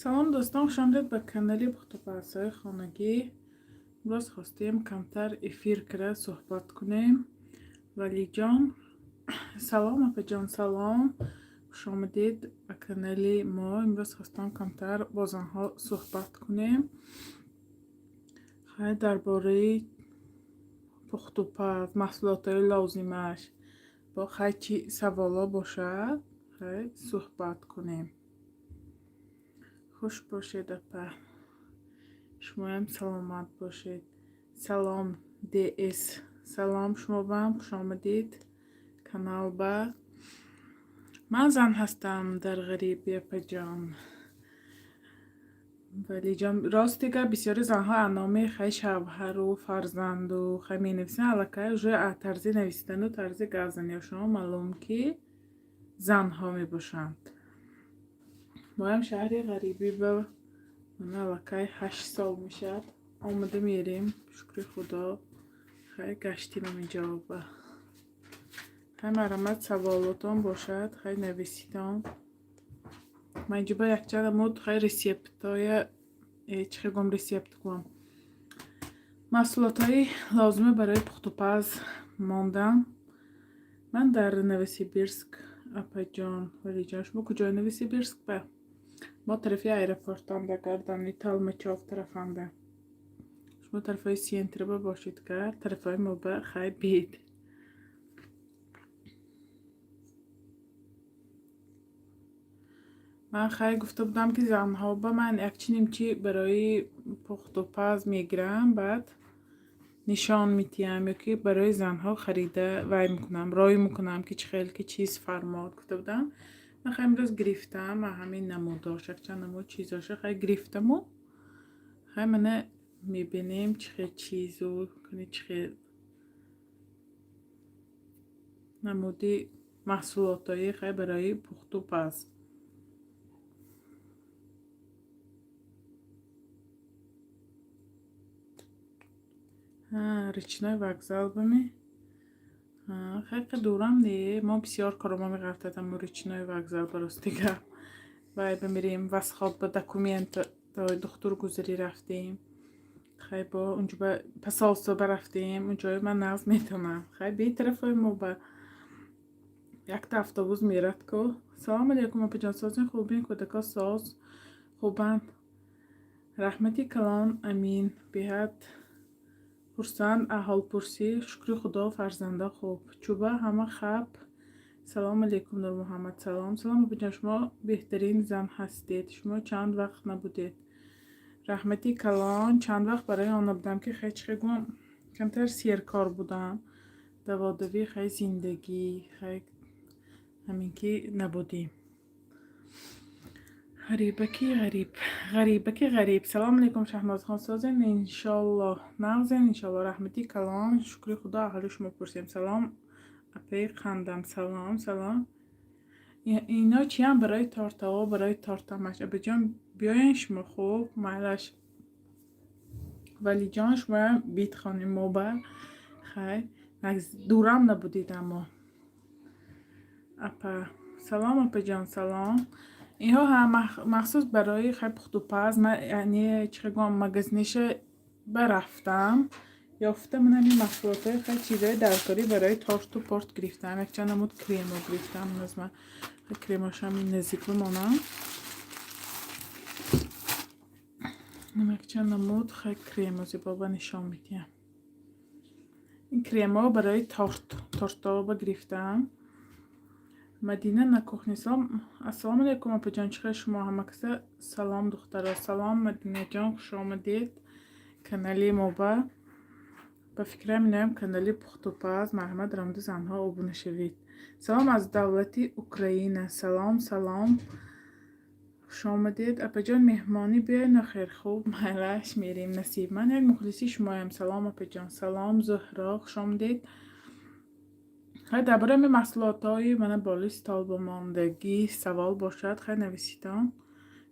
Салом, дӯстон, хушомадед ба канали Пухтупазҳои хонагӣ. Имрӯз хостем камтар эфир кара суҳбат кунем. Валиҷон, салом, апаҷон, салом, хушомадед ба канали мо. Имрӯз хостам камтар бо занҳо суҳбат кунем. Хай, дар бораи пухтупаз, маҳсулотҳои лозимаш, бо хай чӣ саволо бошад, хай суҳбат кунем. Хуш бошед, апа, шумоям саломат бошед. Салом, дс, салом, шумобам хушомадед каналба. Ман зан ҳастам дар ғарибӣ, апаҷон. Валиҷон, рости гап, бисёри занҳо номи хай шавҳару фарзанду хай менависанд, аллакай уже тарзи навистану тарзи гап заниҳошон маълум, ки занҳо мебошанд. Моям шаҳри ғарибӣ ба мана аллакай 8 сол мешавад, омада мерем, шукри худо, хай гаштим ҳаминҷоба. Хай, марҳамат, саволотон бошад, хай нависитон. Ман инҷо якчанд намуд хай рецептҳоя, чӣ хел гӯям, рецепт гӯям, маҳсулотҳои лозима барои пухтупаз мондам. Ман дар Новосибирск, апаҷон. Валиҷон, шумо куҷои Новосибирск? Ба мо тарафи аэропортанда, гардани Толмачёв тарафанда. Шумо тарафҳои центрба бошед, гар тарафҳои мо ба хай бид. Ман хай гуфта будам, ки занҳо ба ман якчи нимчи барои пухтупаз мегирам, баъд нишон медиҳам ё ки барои занҳо харида вай мекунам, рой мекунам, ки чӣ хел ки чиз фармод гуфта будам. Ман хай имрӯз гирифтам ҳамин намудош, якчанд намуд чизоша хай гирифтаму хай мана мебинем, чӣ хел чизу чӣ хел намуди маҳсулотҳои хай барои пухтупаз. Речной вокзал бами хеле дурам не, мо бисёр коромо меғафтад аммо Речной вокзал ба, рости гап, вай бимирем, восход ба документ духтур гузарӣ рафтем, хай бо унҷо ба посольство рафтем, унҷои ман нав метонам, хай бетарафҳои мо ба якта автобус мерад ку. Салому алейкум, апаҷон, созин, хубин, кӯдако соз хубанд? Раҳмати калон, амин, беҳад хурсанд аҳолпурсӣ, шукри худо, фарзанда хуб, чӯба ҳама хаб. Салому алейкум, Нурмуҳаммад, салом, салом, апаҷон, шумо беҳтарин зан ҳастед. Шумо чанд вақт набудед? Раҳмати калон, чанд вақт барои он набудам, ки хай чӣ гӯям, камтар серкор будам, даводавӣ, хай зиндагӣ, хай ҳамин ки набудем. Ғарибаки ғариб, ғарибаки ғариб. Салому алейкум, Шаҳнозхон, созен, иншоллоҳ, нағзен, иншоллоҳ. Раҳмати калон, шукри худо, аҳволи шумо пурсем. Салом, апаи қандам, салом, салом. Ино чиям? Барои тортаҳо, барои тортамаш. Абаҷон, биёен шумо, хуб, майлаш. Валиҷон, шумоям битхонем мо ба хай дурам набудед аммо. Апа, салом, апаҷон, салом. Инҳо махсус барои хай пухтупаз. Ман яъне чӣ гӯям, магазиниша барафтам, ёфта, ман ҳамин маҳсулотҳои хай чизҳои даркорӣ барои торту порт гирифтам, якчанд намуд кремо гирифтам. Аз ман кремошам наздик бимонам, якчанд намуд хай кремо зебоба нишон медиҳам. Ин кремо барои торт, тортоба гирифтам. Мадина на кухне. Салом, ассалому алайкум, апаҷон, чӣ хел шумо? Ҳама каса салом, духтаро, салом, Мадинаҷон, хуш омадед канали мо ба фикрам иноям канали Пухтупаз. Марҳамат, рамду занҳо обуна шавед. Салом аз давлати Украина, салом, салом, хуш омадед, апаҷон, меҳмонӣ биёед нохер. Хуб, майлаш, мерем, насиб. Ман як мухлиси шумоям. Салом, апаҷон, салом, Зуҳро, хуш омадед. Хай, дар бораи ҳамин маҳсулотҳои мана болои стол бомондагӣ савол бошад, хай нависитон.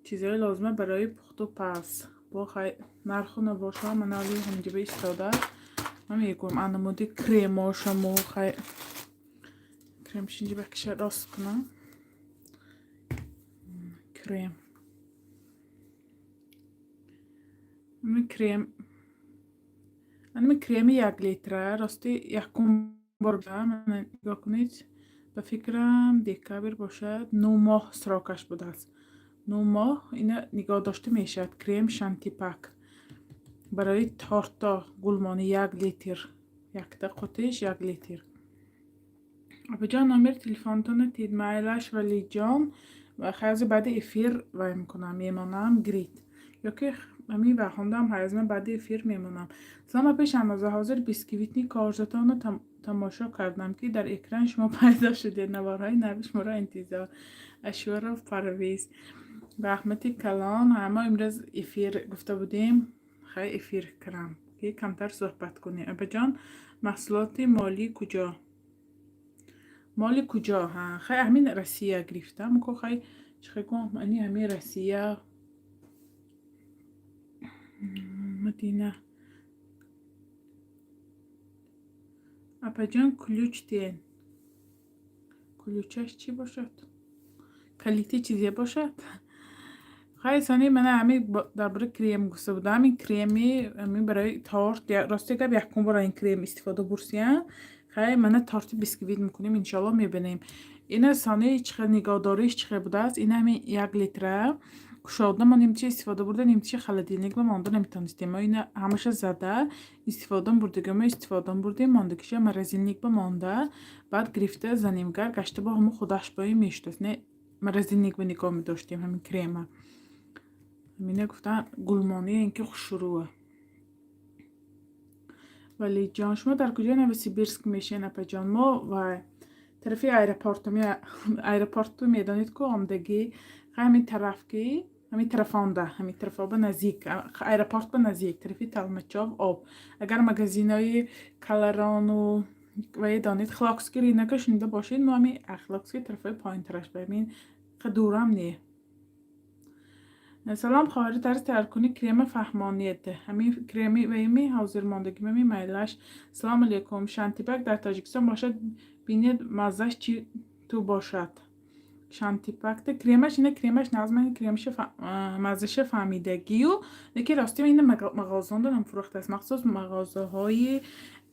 Чизҳои лозима барои пухту паз, бо хай нарху набошад, мана оли ҳаминҷо истода ман мегӯям, анамуди кремошаму хай кремш инҷа бакиша рост кунам, крем. Крем, анами креми 1 литра, рости, якум бор нигоҳ кунед. Ба фикрам, декабр бошад, 9 моҳ срокаш будааст. 9 моҳ ина нигоҳ дошта мешавад. Крем Шантипак барои торто гулмонӣ, 1 литр, якта қутиш 1 литр. Апаҷон, номери телефонтона тид. Майлаш, Валиҷон, хаязи баъди эфир вай мекунам, мемонам, гирид ёки ҳамин вахондам, ҳаязма баъди эфир мемонам. Салом, апа Шаҳноза, ҳозир бисквитни корзатонро тамошо кардам, ки дар экран шумо пайдо шудед. Наворҳои нави шуморо интизор. Ашуров Парвиз, раҳмати калон. Мо имрӯз эфир гуфта будем, хай, эфир кардам, ки камтар суҳбат кунем. Апаҷон, маҳсулоти молӣ куҷо? Моли куҷо? Хай, ҳамин Россия гирифтам ко. Хай, чӣ гум, ани ҳамин Россия. Мадина апаҷон, ключ тен. Ключаш чӣ бошад? Калити чизе бошад. Хай, сони мана ҳамин дар бораи крем гуфта будам. Ҳамин креми ҳамин барои торт, рости гап, якум бора ин крем истифода бурсиям. Хай, мана торти бисквит мекунем, иншоалло, мебинем. Ина сони чӣ хел нигоҳдориш, чӣ хел будааст. Ина ҳамин 1 литра кушода, мо нимча истифода бурда, нимча холодильник ба монда наметонистем. Мо ина ҳамаша зада истифода бурдига, мо истифода бурдем, мондагиша морозильник ба монда. Баъд гирифта занем, гар гашта бо ҳамо худаш бои мешудааст. Не, морозильник ба нигоҳ медоштем ҳамин крема. Ҳамина гуфтан гулмонӣ, ин ки хушрӯа. Валиҷон, шумо дар куҷои Новосибирск мешавед, апаҷон? Мо ва тарафи аэропорт, аэропорту медонед ку, омдагӣ, ҳамин тараф, ки ҳамин тарафонда, ҳамин тарафо ба наздик, аэропорт ба наздик, тарафи Толмачёв об. Агар магазинои Каларону вае донед, Хилокский рынока шунида бошед, мо ҳамин Хилокский тарафҳои поинтараш ба ҳамин дурам не. Салом, хоҳари, тарзи тайёркунии крема фаҳмонед. Ҳамин креми ваими ҳозир мондагӣ мами майлаш. Салому алейкум. Шантипак дар Тоҷикистон бошад, бинед, маззаш чӣ ту бошад. Шантипакта кремаш, ина кремаш нағз, ман кремаша маззаша фаҳмидагию, лекин рости, ина мағозаонда намфурӯхтааст, махсус мағозаҳои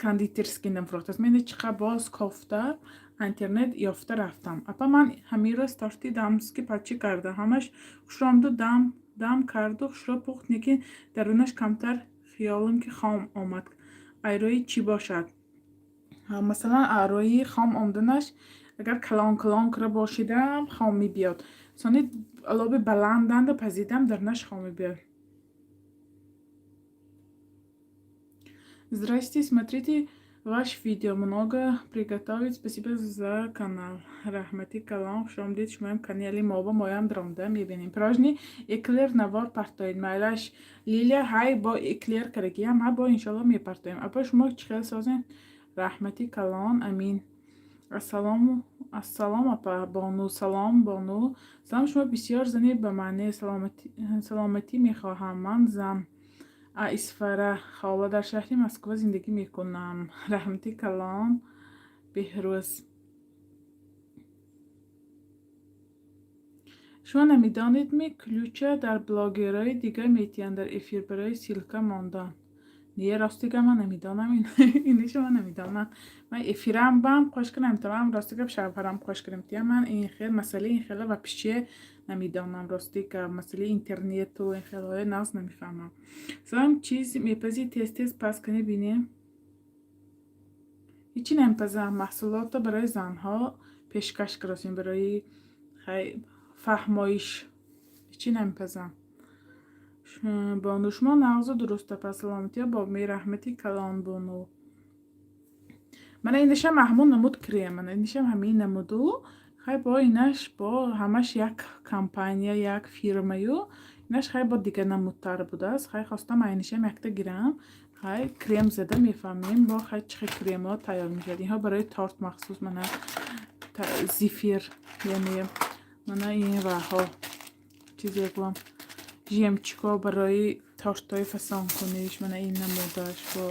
кондитерский намфурӯхтааст. Ман ина чӣ боз кофта, интернет ёфта рафтам. Апа, ман ҳамин рӯз торти дамский пачи кардам, ҳамаш хушромду дам дам карду хушро пухт, лекин дарунаш камтар хиёлам ки хом омад. Айрои чӣ бошад? Масалан, арои хом омаданаш, агар калон калон кара бошидам, хом мебиёд. Сони алоби баланданда пазидам, дарунаш хом мебиёд. Здрасте, смотрите ваш видео, много приготовить, спасибо за канал. Раҳмати калон, хушомадед шумоям канали мо ба моям даромада мебинем. Пирожни эклер навор партоед. Майлаш, Лилия, ҳай, бо эклер карагиам, ҳа, бо иншоалло мепартоем. Апа, шумо чӣ хел созен? Раҳмати калон, амин. Ассалому, ассалом, апа Бону, салом, Бону. Салом, шумо бисёр зани ба маънии саломатӣ мехоҳам. Ман зан Исфара хола, дар шаҳри Москва зиндагӣ мекунам. Раҳмати калон, Беҳрӯз. Шумо намедонед ми, ключа дар блогерҳои дигар метиҳанд дар эфир барои ссылка мондан? Не, рости гап, ман намедонам, иниша ман намедонам. Ман эфирам бам қош кунам метавонам, рости гап, шавҳарам қош кунам тиям. Ман ин хел масъалаи ин хела вообще намедонам, рости гап, масъалаи интернету ин хелҳои нағз намефаҳмам. Салом, чиз мепазӣ, тез тез пас кунӣ бинем. Ҳечи намепазам, маҳсулотро барои занҳо пешкаш кардастем, барои фаҳмоиш. Ҳечи намепазам. Бону, шумо нағзу дуруст, апа, саломатиё бо мераҳмати калон, Бону. Мана инашам ҳамон намуд крем, мана инашам ҳамин намуду. Хай, бо инаш бо ҳамаш як компания, як фирмаю, инаш хай бо дигар намудтар будааст. Хай, хостам айнишам якта гирам. Хай, крем зада мефаҳмем бо, хай, чӣ хел кремҳо тайёр мешавад. Инҳо барои торт махсус, мана зефир, яъне мана ин ваҳо, чизе гӯям, жемчугҳо барои тортҳои фасонкуниш. Мана ин намудаш бо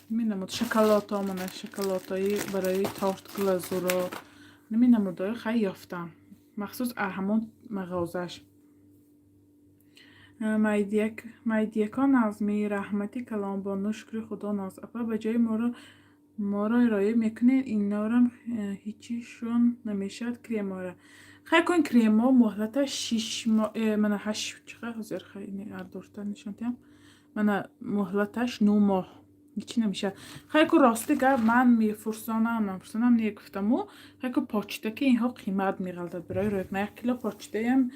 ҳамин намуд шоколадҳо, мана шоколадҳои барои торт, глазуро, ҳамин намудҳои хай ёфтам махсус ҳамон мағозаш. Майдияко нағзми, раҳмати калон, бону, шукри Худо, нағз. Апа, ба ҷои моро роя мекунед, инорам ҳичишон намешавад, кремора. Хай кун, кремо муҳлаташ 6 моҳ, мана ҳашт чиқа ҳозир, хай дуртар нишон диҳам. Мана, муҳлаташ 9 моҳ, ҳичи намешавад. Хай ку, рости гап, ман мефурсонам, намефурсонам, не гуфтаму, хай ку, почта ки инҳо қимат меғалтад барои роя. Як кило почтаям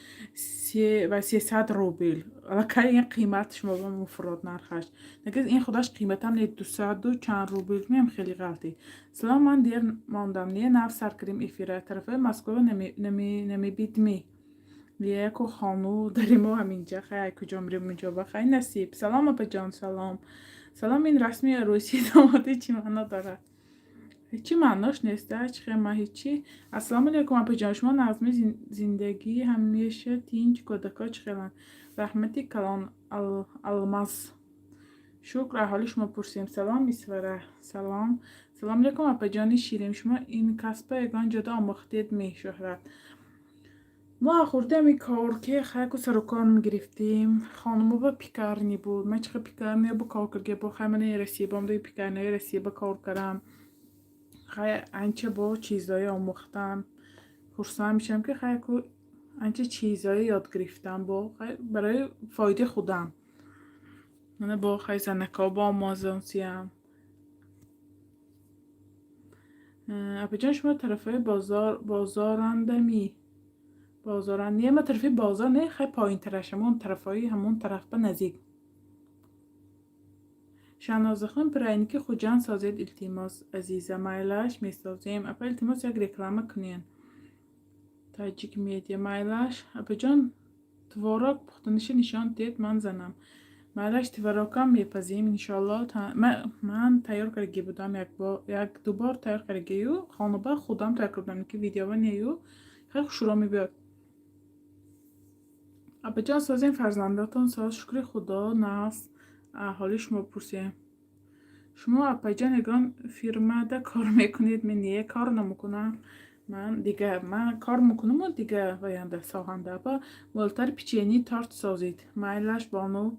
ва 300 рубл. Аллакай ин қимат шумо ба муфрод нархаш. Лекин ин худаш қиматам не, дусаду чанд рубл меам, хеле ғалтид. Салом, ман дер мондам, не, нав сар кардем эфира. Тарафҳои Москва намебидмӣ? Яку хону дари мо ҳаминҷа, хай, куҷо мирем инҷо ба, хай, насиб. Салом, апаҷон, салом. Салом, ин расми арӯсии домодӣ чӣ маъно дорад? Ҳечи маънош нест, чӣ хел ман ҳечи. Ассалому алайкум, апаҷон, шумо нағзми, зиндагӣ ҳамеша тинч, кӯдако чӣ хеланд? Раҳмати калон, Алмаз. Шукр, аҳоли шумо пурсем. Салом, Исфара. Салом. Салому алайкум, апаҷони ширин. Шумо ин касба ягон ҷода омӯхтед ми, Шӯҳрат? Мо хурдем ин кор ки хайку сарукор мегирифтем. Хонумо ба пекарня буд. Ман чихел пекарня бо кор карда бо, хай, мани Россия бомдаи, пекарняи Россия ба кор кардам. Хай, анча бо чизое омӯхтам. Хурсанд мешавам, ки хайку анча чизое ёд гирифтам бо, хай, барои фоидаи худам. Мана бо, хай, занако бо омӯзонсиям. Апаҷон, шумо тарафҳои бозорандами? Бозоранд? Не, ма тарафи бозор не, хай, поинтараш, ҳамон тарафҳои ҳамон тараф ба наздик. Шаҳнозахон, пряники Хуҷанд созед, илтимос. Азиза, майлаш, месозем. Апа, илтимос, як реклама кунед. Таҷик Медиа, майлаш. Апаҷон, творог пухтаниша нишон диҳед, ман занам. Майлаш, творогам мепазем, иншоалло. Ман тайёр кардаги будам, як дубор тайёр кардагию, хонаба худам тайёр кардам, ки видеова нею, хеле хушрӯ мебиёд. Апаҷон, созем, фарзандотон соз, шукри Худо, нағз, аҳоли шумо пурсем. Шумо, апаҷон, ягон фирмада кор мекунед? Мен не, кор намекунам. Ман дига, ман кор мекунаму дига оянда соҳанда. Апа, болтар печенье, торт созед. Майлаш, бону.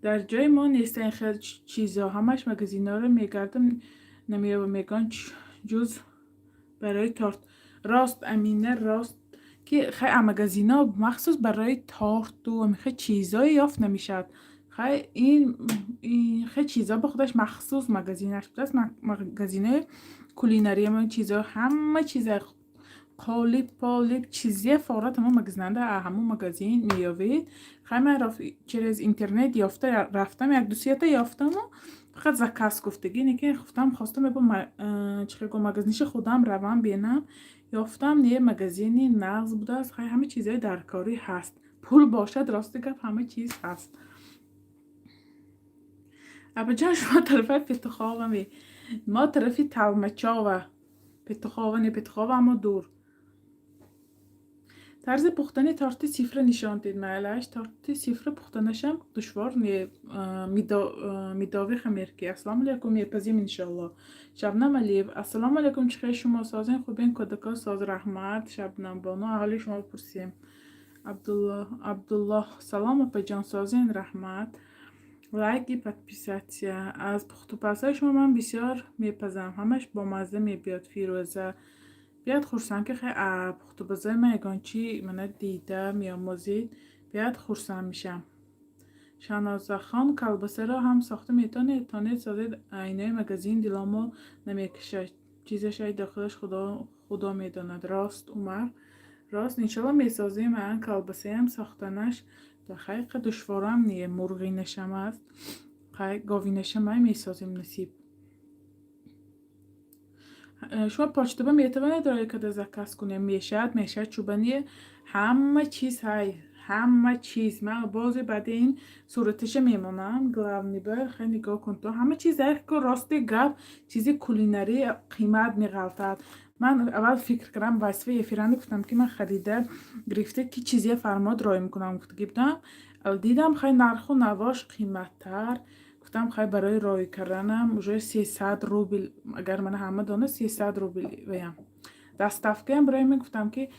Дар ҷои мо неста ин хел чизо, ҳамаш магазинҳоро мегардам, намеёбам ягон ҷуз барои торт. Рост, Амина, рост, ки хай, магазинҳо махсус барои торту ҳамихел чизое ёфт намешавад. Хай, ин хел чизо ба худаш махсус магазинаш будааст, магазинои кулинария, чизо, ҳама чиза, қолиб полиб, чизе форат, ҳамон магазинанда, ҳамон магазин меёвед. Хай, ман через интернет ёфта рафтам, як дусета ёфтаму фақат заказ гуфтагӣ, лекин гуфтам, хостам ебо чӣ хел магазиниши худам равам бинам, ёфтам, не, магазини нағз будааст. Хай, ҳама чизҳои даркорӣ ҳаст, пул бошад, рости гап, ҳама чиз ҳаст. Апаҷон, шумо тарафи Петуховами? Мо тарафи Талмачова. Петухова не, Петухова аммо дур. Тарзи пухтани торти сифра нишон дид, майлаш. Торти сифра пухтанашам душвор не, медовый хамирки. Ассалому алайкум, мепазим, иншоалло. Шабнам Алиев, ассалому алайкум, чӣ хел шумо, созен, хубен, кӯдако соз? Раҳмат, Шабнам бону, аҳоли шумо пурсем. Абдуллоҳ, салом, апаҷон, созен, раҳмат. Лайк и подписаться. Аз пухтупазҳои шумо ман бисёр мепазам, ҳамаш бомазза мебиёд. Фирӯза, биёд, хурсанд, ки хай пухтупазҳои ман ягон чӣ мана дида меомӯзед, биёд, хурсанд мешавам. Шаҳнозахон, колбасаро ҳам сохта метавонед? Тонед, созед, айнои магазин диломо намекашад, чизаш ай дохилаш Худо медонад. Рост, Умар, рост, иншоалло, месозем. Ан колбасаям сохтанаш хай душворам не, мурғинашам аст, хай, говинашам ай месозем, насиб. Шумо почтаба метавонед роя карда заказ кунем? Мешавад, мешавад, чӯбани ҳама чиз ҳай, ҳама чиз. Ман бозе баъди ин сураташа мемонам, главный ба, хай, нигоҳ кун, то ҳама чиз. Рости гап, чизи кулинарӣ қимат меғалтад. Ман аввал фикр кардам, васфи эфиранда гуфтам, ки ман харида гирифта, ки чизе фармод роя мекунам гуфтагӣ будам. Дидам, хай, нарху навош қиматтар. Гуфтам, хай, барои роӣ карданам уже 300 рубл, агар мана ҳама дона 300 рубл ваям доставкаям барои ман. Гуфтам, ки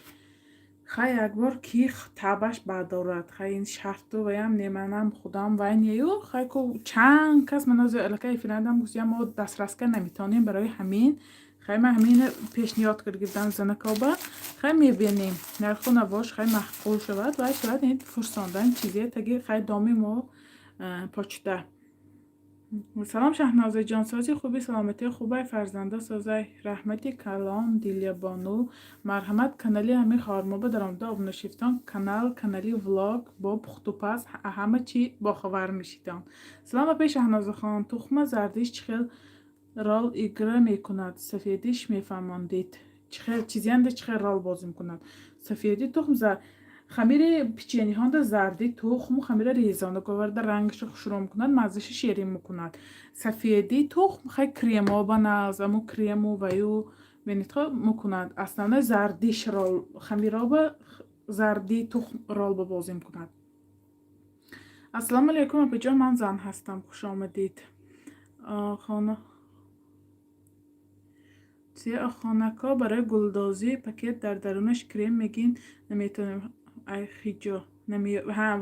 Хай, як бор ки табаш бардорад. Хай, ин шарту ваям неманам, худам вай нею. Хай, ку чанд кас манози аллакай эфирандам гуфтиям, мо дастрас кар наметавонем. Барои ҳамин хай ман ҳамина пешниҳод кардам занакоба. Хай, мебинем, нарху навош хай маъқул шавад, вай шавад, ин фурсондан чизе таги хай доми мо почта. Салом, Шаҳнозаҷон, сози, хуби, саломатии хубай, фарзанда созай. Раҳмати калон, Дилябону, марҳамат, канали ҳамин хоҳармоба даромада обуна шифтон. Канал, канали влог бо пухтупаз, ҳама чӣ бохабар мешитон. Салом, апаи Шаҳнозахон, тухма зардиш чӣ хел рол игра мекунад? Сафедиш мефаҳмондед, чӣ хел чизианда, чӣ хел рол бозӣ мекунад сафеди тухм? Хамири печеньеҳонда зарди тухму хамира резона оварда, рангашо хушрӯ мекунад, маззаша шерин мекунад. Сафеди тухм хай кремоба нағз, аму крему ваю бинедхо мекунад. Основной зардиш рол, хамироба зарди тухм ролба бозӣ мекунад. Ассалому алайкум, апаҷон, ман зан ҳастам. Хуш омадед. Хона хонако барои гулдозӣ пакет дар дарунаш крем мегин, наметавонем айхиҷо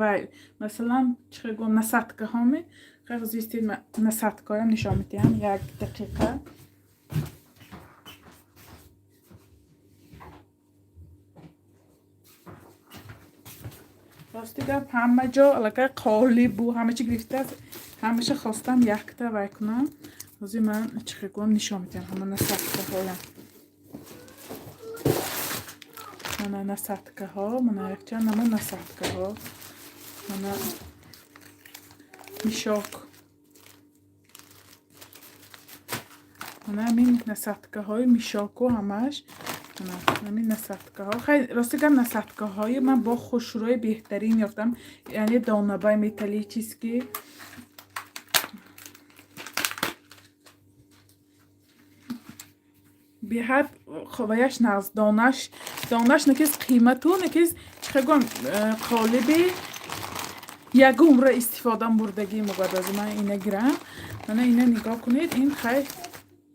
вай, масалан, чӣ гум насадкаҳоме. Хай, зистед, насадкаҳоям нишон медиҳам, як дақиқа. Рости гап, ҳама ҷо аллакай қолибу ҳама чи гирифтааст, ҳамаша хостам якта вай кунам. Ҳозир ман чӣ гум нишон медиҳам ҳама насадкаҳоям. Мана насадкаҳо, мана якчанд нама насадкаҳо, мана мешок, мана ҳамин насадкаҳои мешоку ҳамаш, мана ҳамин насадкаҳо. Хай, рости гап, насадкаҳои ман бо хушрӯи беҳтарин ёфтам, яъне донабаи металлический. Беҳад ваяш нағз, донаш накиз қимату накиз, чӣ гӯям, қолиби ягумра истифода бурдагӣ мугад. Аз ман ина гирам, мана ина нигоҳ кунед, ин хай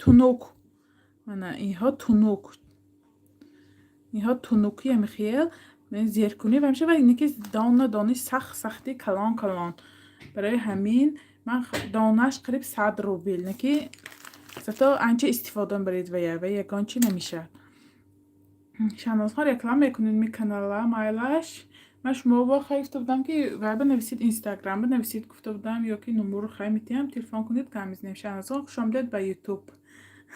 тунук, мана инҳо тунук, инҳо тунуки ҳамихел зеркунӣ ва ҳамеша ва инаки дона дони сахт сахти калон калон. Барои ҳамин ман донаш қариб 100 рубл, наки зато анча истифода мебаред ва ягон чи намешавад. Шаҳнозхон, реклама мекунед ми канала? Майлаш, ман шуморо хай гуфта будам, ки вай бинависед, Инстаграм бинависед гуфта будам, ё ки номерро хай метиҳам, телефон кунед, гап мезанем. Шаҳнозхон, хуш омадед ба Ютуб,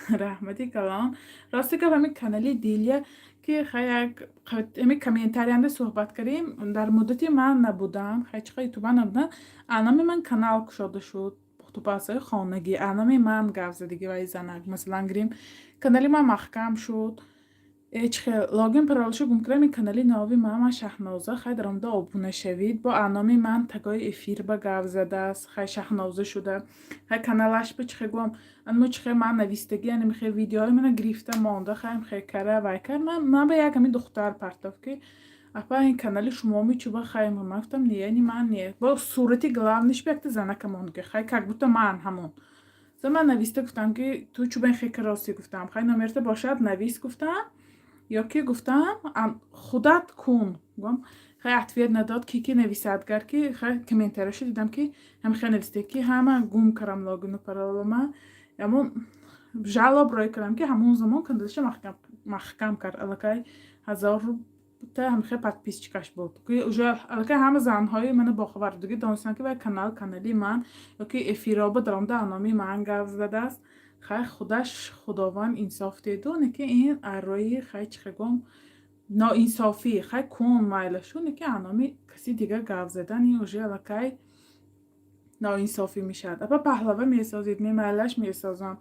раҳмати калон. Рости гап, ҳамин канали Дилия, ки хай як ҳамин комментариянда суҳбат кардем, дар муддати ман набудам, хай чӣ қадр ютуба набудам, анами ман канал кушода шуд, пухтупазҳои хонагӣ, анами ман гап задагӣ вай занак. Масалан, гирем, канали ман маҳкам шуд, ҳеҷ хел логин паролашо гум кардам. Ин канали нави ман, Шаҳноза, хай даромада обуна шавед. Бо аноми ман тагои эфир ба гап задааст, хай Шаҳноза шуда, хай каналаш ба чӣ хел гӯям, анмо чӣ хел ман навистагӣ, ани хел видеоҳои мана гирифта монда, хай хел кара вай кард. Ман ба як ҳамин духтар партофт, ки апа, ин канали шумо мечуба. Хай, ман гуфтам, не, яъне ман не, бо сурати главныйш ба якта занака монд, хай как будто ман ҳамон. За ман нависта гуфтам, ки ту чуба ин хел каросӣ, гуфтам, хай номерта бошад, навис, гуфтам, ё ки гуфтам, худат кун, гум. Хай, ответ надод. Ки ки нависад гар, ки хай комментарияшо дидам, ки ҳам хел нависте, ки ҳама гум карам логину паролама, ҳамон жалоб рой кардам, ки ҳамон замон каналаша маҳкам кард. Аллакай 1000 та ҳамхел подписчикаш буд, ки уже аллакай ҳама занҳои мана бохабар буд, донистанд, ки вай канал канали ман ё ки эфироба даромада аноми ман гап задааст. Хай, худаш Худованд инсоф деду, не ки ин аррои хай чӣ гум ноинсофӣ, хай кун майлашу, не ки аноми каси дигар гап задан, ин уже аллакай ноинсофӣ мешавад. Апа, паҳлава месозед? Мемайлаш, месозам.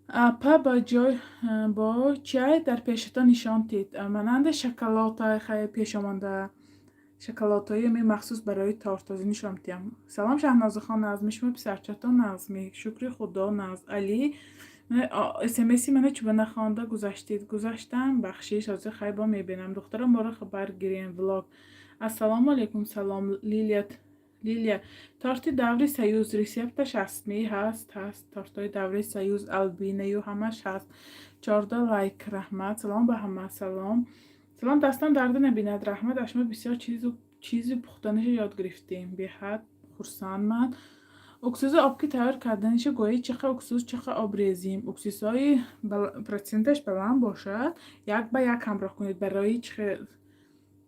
Апа, ба ҷой бо чай дар пешатон нишон дид, мананда шоколада, хай пешомонда шоколадҳои ами махсус барои тортозӣ нишон медиҳам. Салом, Шаҳнозахон, нағзми шумо, писарчатон нағзми? Шукри Худо, нағз. Али, смси мана чуба нахонда гузаштед? Гузаштам, бахшиш, ҳозир хай бо мебинам. Духтарам, моро хабар гирем, влог. Ассалому алайкум, салом, Лилия. Лилия, торти даври союз рецепташ ҳастми? Ҳаст, ҳаст, тортҳои даври союз, Албинаю ҳамаш ҳаст. 14 лайк, раҳмат. Салом ба ҳама, салом. Салом, дастон дарда набинад, раҳмат. Аз шумо бисёр чизу пухтанаша ёд гирифтем, беҳад хурсанд ман. Уксуси об ки тайёр карданиша гоҳӣ чӣ уксус, чӣ об резим? Уксусҳои проценташ баланд бошад, як ба як ҳамроҳ кунед. Барои чӣ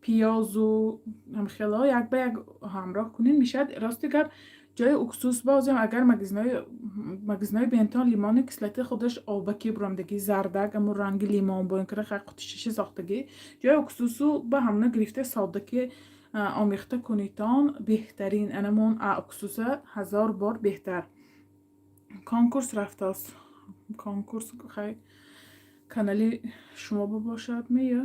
пиёзу ҳамхело як ба як ҳамроҳ кунед, мешавад. Рости гап, ҷои уксус бозем, агар магазинои бентон лимонный кислота худаш обакӣ бурамдагӣ, зардак, аму ранги лимон бо ин кара қутишаша сохтагӣ, ҷои уксусу ба ҳамна гирифта, соддаки омехта кунитон, беҳтарин. Анамон уксуса ҳазор бор беҳтар. Конкурс рафтааст, конкурс хай канали шумо бошад меё.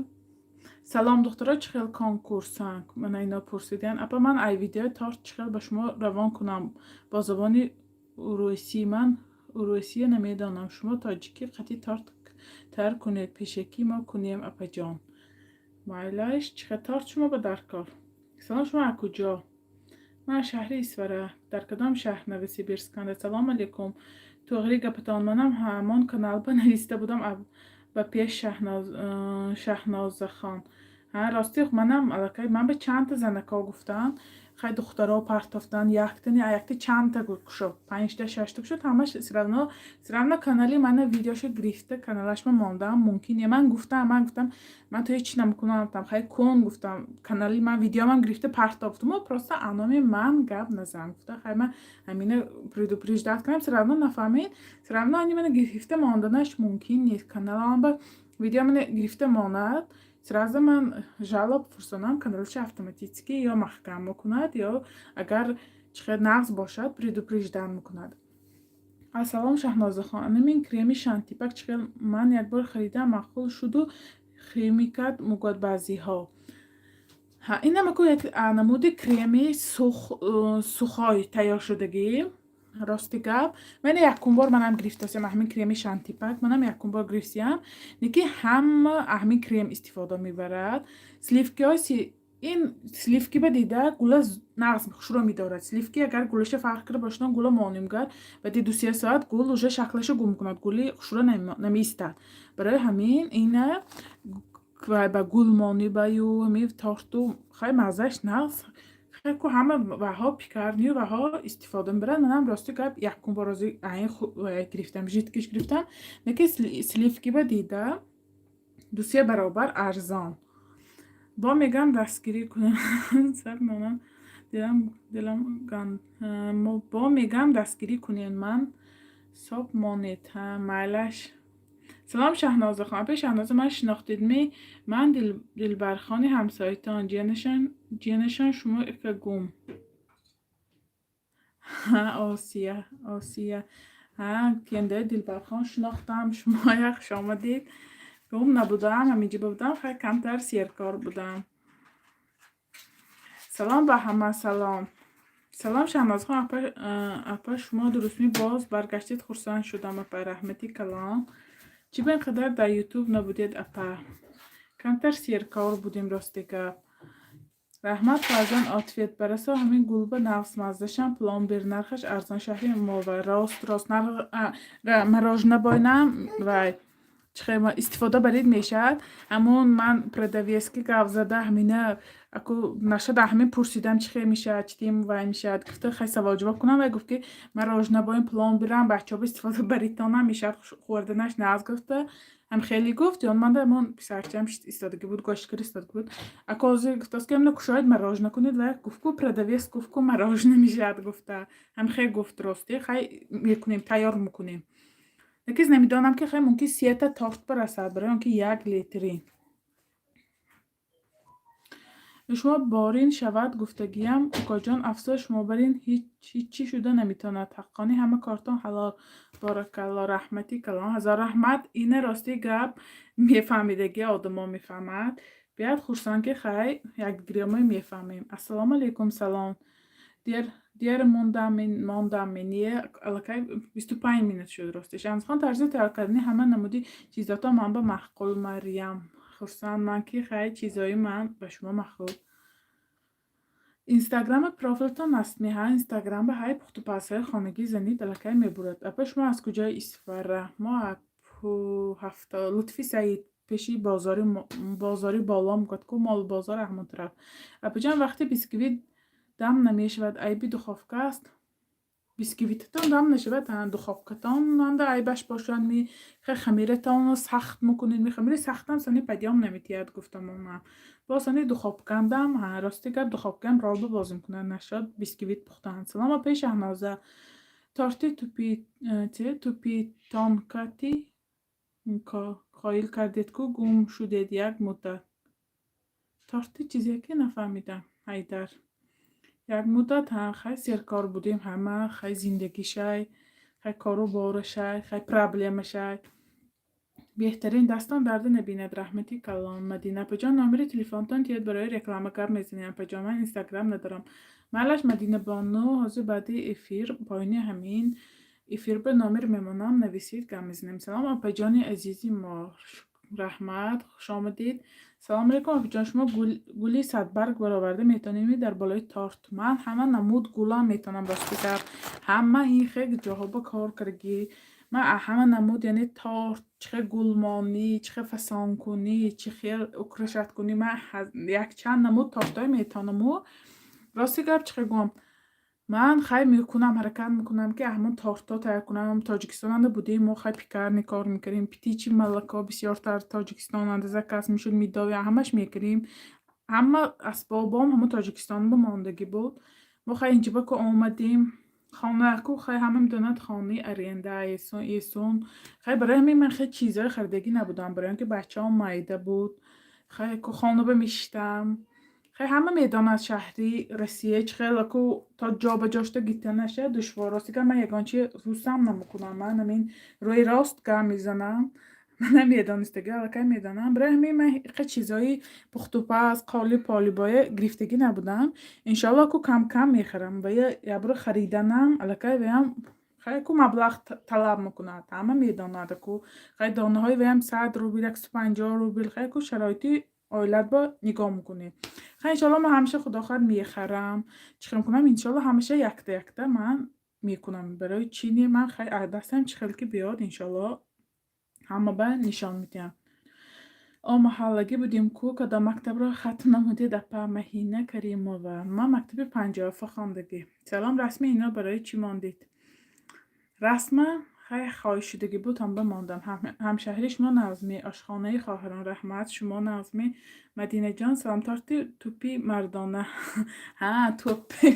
Салом, духтаро, чӣ хел конкурс? Мана ино пурсидиян. Апа, ман ай видеои торт чӣ хел ба шумо равон кунам бо забони урусӣ? Ман урусия намедонам. Шумо тоҷикӣ қатъи торт тайёр кунед, пешакӣ мо кунем, апаҷон. Майлаш, чӣ хел торт шумо ба дар кор? Салом, шумо аз куҷо? Ман аз шаҳри Исфара. Дар кадом шаҳр? Новосибирсканда. Салом алейкум. Туғри гапатон, манам ҳамон каналба нависта будам ба пеш Шаҳнозахон. Ҳа, рости, манам аллакай ман ба чандта занако гуфтанд. Хай, духтаро партофтанд, яктани якта чандта кушод, панҷта, шашта кушод, ҳамаш всё равно канали мана видеошо гирифта, каналашма мондаам мумкин не. Ман гуфтам, ман то ҳеҷ чи намекунам, гуфтам, хай кун, гуфтам, канали ман видеомам гирифта партофтуму просто аноми ман гап назан, гуфта. Хай, ман ҳамина предупреждать кардам, всё равно нафаҳмед, всё равно ани мана гирифта монданаш мумкин нест. Каналам ба видео мана гирифта монад, сразу ман жалоба фурсонам, каналша автоматически ё маҳкам мекунад, ё агар чӣ хел нағз бошад, предупреждать мекунад. Ассалом, Шаҳнозахон, анамин креми Шантипак чӣ хел? Ман якбор харидам, маъқул шуду, химикат мегӯяд баъзеҳо. Инамаку як намуди креми сухой тайёршудагӣ. Рости гап, ман якум бор манам гирифтасиям ҳамин креми Шантипак, манам якум бор гирифтиям, лекин ҳама ҳамин крем истифода мебарад. Сливкиҳои ин сливки ба дида гула нағз хушрӯ медорад. Сливки агар гулаша фарқ карда бошад, гула моним гар, баъди 2-се соат гул уже шаклаша гум мекунад, гули хушрӯ намеистад. Барои ҳамин ина ба гул монӣ баю ҳамин торту, хай, маззааш нағз. Ку ҳама ваҳо пекарнию ваҳо истифода мебаранд. Манам, рости гап, якум бор ози айн гирифтам, жидкиш гирифтам, лекин сливки ба дида 2-се баробар арзон. Бо мегам, дастгирӣ кунем, сар монам, дилам дилам ган. Бо мегам, дастгирӣ кунем, ман соб монед. Майлаш. Салом, Шаҳнозахон. Апаи Шаҳноза, ман шинохтидми? Ман Дилбархони ҳамсоятон, ҷиянашон шумо ика гум. Осия, Осия, ҳа, кендаи Дилбархон, шинохтам шумоя, хуш омадед. Гум набудам, ҳаминҷо будам, хай, камтар серкор будам. Салом ба ҳама, салом. Салом, Шаҳнозхон апа, апа, шумо дурустми? Боз баргаштед, хурсанд шудам, апа, раҳмати калон. Чӣ ба ин қадар дар Ютуб набудед, апа? Камтар серкор будем, рости гап. Раҳмат, фарзанд, ответ барасо. Ҳамин гулба нағз, маззашам, пломбир, нархаш арзон, шаҳри мова. Рост, рост, мороженое бойнам вай чихел истифода барид мешавад. Ҳамун ман продавецки гап зада, ҳамина аку нашада, ҳамин пурсидам, чӣ хел мешавад, чӣ тим вай мешавад, гуфта, хай, савол ҷавоб кунам. Вай гуфт, ки мороженое боин пломбирам бачаҳо истифода баритонам мешавад, хӯрданаш нағз, гуфта, ҳам хеле гуфт. Ён манда ҳамон писарчаам истодагӣ буд, гошкар истодагӣ буд. Аку ҳозир гуфтааст, ки ҳамина кушоед, мороженое кунед. Вай гуфт ку, продавец гуфт ку, мороженое мешавад, гуфта, ҳам хел гуфт. Ростӣ, хай, мекунем, тайёр мекунем, лекин намедонам, ки хай, мумкин сета торт барасад, барои он ки 1 литрӣ. Шумо борин шавад гуфтагиям, укоҷон, афсӯс, шумо барин ҳиччӣ шуда наметавонад. Ҳаққонӣ, ҳама кортон ҳалол, боракалло, раҳмати калон, ҳазор раҳмат. Ина, рости гап, мефаҳмидагӣ одамо мефаҳмад. Биёд, хурсанд, ки хай, якдигаро мефаҳмем. Ассалому алайкум, салом. Дер дер мондам, не, аллакай 25 минут шуд, ростиш. Шамсхон, тарзи тайёр кардани ҳама намуди чизото ман ба маъқул. Марьям, хурсанд ман, ки хай, чизои ман ба шумо маъқул. Инстаграми профилтон аст меҳа? Инстаграм ба ҳай пухтупазҳои хонагӣ занид, аллакай мебурад. Апа, шумо аз куҷои Исфара? Мо ҳафта Лутфи Саид. Пеши бозори, бозори боло мегӯяд ку, молбозор, ҳамон тараф. Апаҷон, вақте бисквит дам намешавад, айби духовка аст? Бисквитатон дам нашавад, духовкатон анда айбаш бошад. Ми хамиратонро сахт мекунед, ми хамири сахтам сани подъём наметиҳад, гуфтамона. Боз сани духовкандам, рости гап, духовкаам ролба бозӣ мекунад, нашуд бисквит пухтан. Салом, апаи Шаҳноза. Торти тупитонкати қоил кардед ку, гум шудед як муддат. Торти чизе ки нафаҳмидам, Ҳайдар. Як муддат хай серкор будем ҳама, хай зиндагишай, хай кору борашай, хай проблемашай. Беҳтарин, дастон дарда набинад, раҳмати калон. Мадина апаҷон, номери телефонтон тиёд, барои реклама гап мезанем. Апаҷон, ман Инстаграм надорам. Майлаш, Мадинабону, ҳозир баъди эфир, поёни ҳамин эфир ба номер мемонам, нависед, гап мезанем. Салом, апаҷони азизи мо, раҳмат, хушомадед. Салом алейкум, апаҷон, шумо гули садбарг бароварда метавонед дар болои торт? Ман ҳама намуд гулам метавонам, рости гап, ҳама ин хел ҷоҳо ба кор кардагӣ. Ман ҳама намуд, яъне торт чӣ хел гулмонӣ, чӣ хел фасонкунӣ, чӣ хел украшать кунӣ, ман якчанд намуд тортҳое метавонаму. Рости гап, чӣ хел гӯям, ман хай мекунам, ҳаракат мекунам, ки ҳамон тортҳо тайёр кунам. Тоҷикистон анда будем, мо хай пекарни кор мекардем, птичье молоко бисёртар Тоҷикистон анда заказ мешуд, медовый, ҳамаш мекардем. Ҳама асбобом ҳама Тоҷикистон ба мондагӣ буд. Мо хай инҷиба ку омадем, хонаку хай ҳама медонад, хонаи аренда эсон. Хай барои ҳамин ман хеле чизҳои харидагӣ набудам, барои он ки бачаам майда буд, хай ку хона ба мешиштам. Хай ҳама медонад, шаҳри Россия чӣ хел ку то ҷобаҷошта гирифта нашавад, душвор. Рости гап, ман ягон чи русам намекунам, ман ҳамин рӯи рост гап мезанам. Ман намедонистагӣ, аллакай медонам. Барои ҳамин ман иқа чизҳои пухтупаз, қолиб полибое гирифтагӣ набудам. Иншоалло, ку кам кам мехарам ва якбора хариданам аллакай ваям хай ку маблағ талаб мекунад, ҳама медонад ку. Хай донаҳои ваям 100 рубл, 150 рубл, хай ку шароити оилат ба нигоҳ мекунӣ. Хай иншоалло, ман ҳамеша, худо хоҳад, мехарам. Чӣ хел мекунам, иншоалло, ҳамеша якта якта ман мекунам. Барои чӣ не, ман хай дастам чӣ хел ки биёд, иншоалло, ҳама ба нишон медиҳам. О, маҳаллагӣ будем ку. Кадом мактабро хатм намудед, апа Маҳина Каримова? Ман мактаби панҷоҳафта хондагӣ. Салом, расми ино барои чӣ мондед? Расма хай хоҳишшудагӣ буд, ҳамба мондам. Ҳамшаҳри шумо Нағзми, ошхонаи хоҳарон, раҳмат, шумо Нағзми. Мадинаҷон, салом, торти тӯпи мардона. Ҳа, тӯпи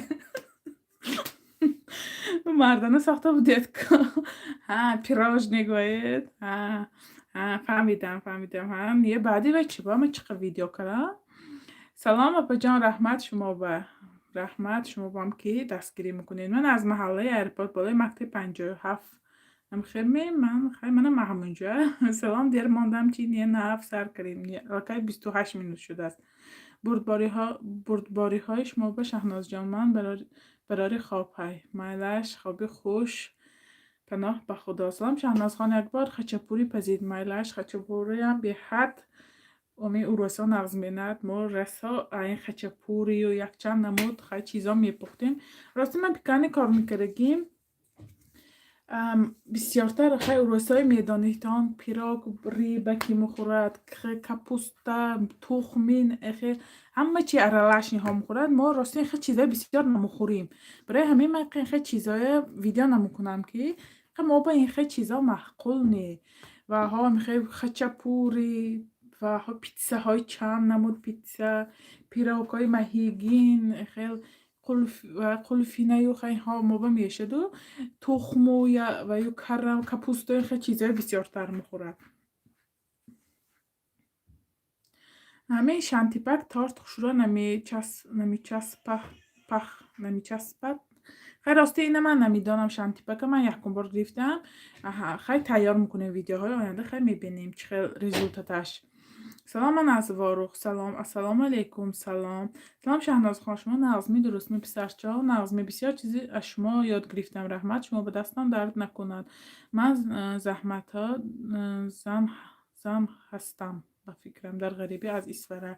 мардона сохта будед ку? Ҳа, пирожное гӯед. Ҳа, ҳа, фаҳмидам, фаҳмидам. Ҳа, не, баъди вай чӣ ба ман чӣ қадр видео кардам? Салом, апаҷон, раҳмат шумо ба, раҳмат шумо бам, ки дастгирӣ мекунед. Ман аз маҳаллаи аэропорт, болои мактаби 57 ҳамхелме. Ман хай манам ҳамонҷа. Салом, дер мондам, чи не, наф сар кардем, аллакай 28 минут шудааст. Бурдбориҳои шумо ба, Шаҳнозҷон, ман барори хоб ҳай. Майлаш, хоби хуш, паноҳ ба Худо. Салом, Шаҳнозхон, якбор хачапури пазид. Майлаш, хачапуриам беҳад оми урусо нағз менад. Мо расо ин хачапурию якчанд намуд хай чизо мепухтем. Рости, ман пекарни кор мекардагим бисёртар. Хай урусҳои медонитон, пирог, рыба ки мехӯрад, капуста, тухмин, ҳама чи аралаш инҳо мехӯрад. Мо рости ин хел чизҳои бисёр намехӯрем. Барои ҳамин ман ин хел чизҳое видео намекунам, ки мо ба ин хел чизҳо маъқул не. Ва ҳо хачапури ва питсаҳои чанд намуд питса, пирогҳои маҳигин, хел қулфинаю инҳо мо ба мешаду, тухму ваю карам, капусту, ин хел чизҳои бисёртар мехӯрад. Ҳамин шантипак торт хушрӯ намечаспад. Хай, рости, ина ман намедонам, шантипака ман якум бор гирифтам. Хай тайёр мекунем, видеоҳои оянда хай мебинем, чӣ хел результаташ. Салом, ман аз Ворух. Салом, ассалому алайкум, салом. Салом, Шаҳнозхон, шумо нағзми, дурустми, писарчаҳо нағзми? Бисёр чизе аз шумо ёд гирифтам, раҳмат, шумо ба дастам дард накунад. Ман заҳматҳо зан ҳастам, ба фикрам, дар ғарибӣ, аз Исфара.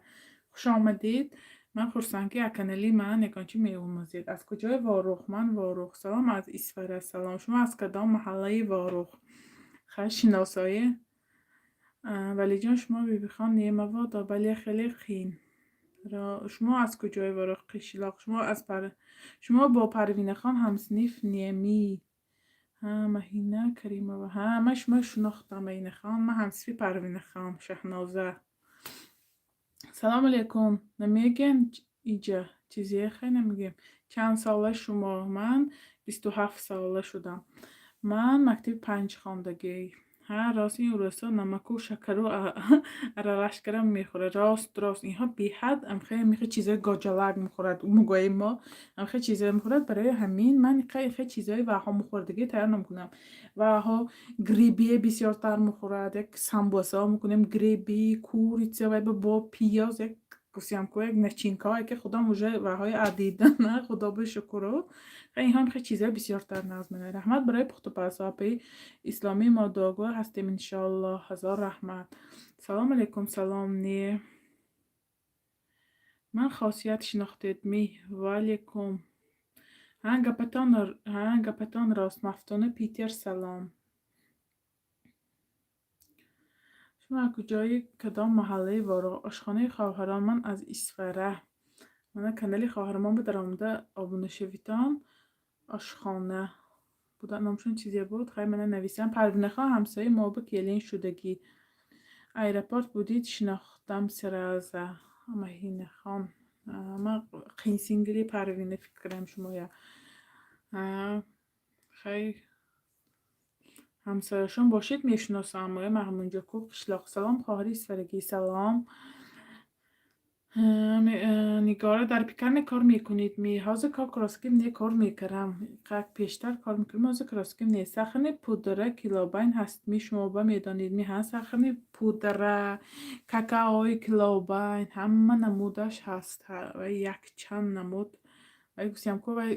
Хуш омадед. Ман хурсанд, ки аз канали ман ягон чӣ меомӯзед. Аз куҷои Ворух? Ман Ворух. Салом аз Исфара, салом. Шумо аз кадом маҳаллаи Ворух? Хай шиносоӣ. Валиҷон, шумо Бибихон Неъмавода? Бале, хеле қиин. Шумо аз куҷои Ворух, қишлоқ? Шумо бо Парвинахон ҳамсинф немӣ? Ҳа, Маҳина Каримова. Ҳа, ман шумо шинохтам, Маҳинахон. Ман ҳамсинфи Парвинахон, Шаҳноза. Салому алейкум. Намегӯем иҷа чизе, хай, намегӯем. Чанд сола шумо? Ман 27 сола шудам. Ман мактаби панҷ хондагӣ. Ҳа, рост, ин урусҳо намаку шакару аралаш кара мехӯрад. Рост, рост, инҳо беҳад амхе чизои гоҷалак мехӯрад. Мугои мо амхе чизое мехӯрад. Барои ҳамин ман ихе чизои ваҳо мухӯрдагӣ тайёр намекунам. Ваҳо грибы бисёртар мехӯрад. Як самбусаҳо мекунем, грибы, курица вай бо пиёз, як гуфтиам ку, як начинкаҳое, ки худам уже ваҳои адидана, худо ба шукру. Инҳо хеле чизои бисёртар нағз менояд. Раҳмат барои пухтупазҳо, апаи исломӣ, мо дуогӯ ҳастем, иншоаллоҳ. Ҳазор раҳмат. Салому алейкум. Салом. Не, ман Хосият, шинохтед ми? Ваалейкум. Ҳа, гапатон рост. Мафтуна Питер, салом. Шумо аз куҷои, кадом маҳаллаи Ворух? Ошхонаи хоҳарон. Ман аз Исфара. Мана канали хоҳарамон ба даромада обуна шавитон. Ошхона буда, номшон чизе буд, хай, мана нависам. Парвинахон ҳамсояи мо ба келин шудагӣ. Аэропорт будид, шинохтам сразу. Маҳинахон, ман қинсингили Парвина фикр кардам шумоя. Хай, ҳамсояшон бошед, мешиносам. Моя Маҳмудҷоку қишлоқ. Салом, хоҳари Исфарагӣ. Салом, Нигора. Дар пекарня кор мекунед ми? Ҳозир кор кросским не, кор мекардам, как пештар кор мекардам, ҳозир кросским не. Сахарный пудра килобайн ҳаст ми? Шумо ба медонед ми? Ҳа, сахарный пудра, какаои килобайн, ҳама намудаш ҳаст, якчанд намуд. Вай гуфтиам ку, вай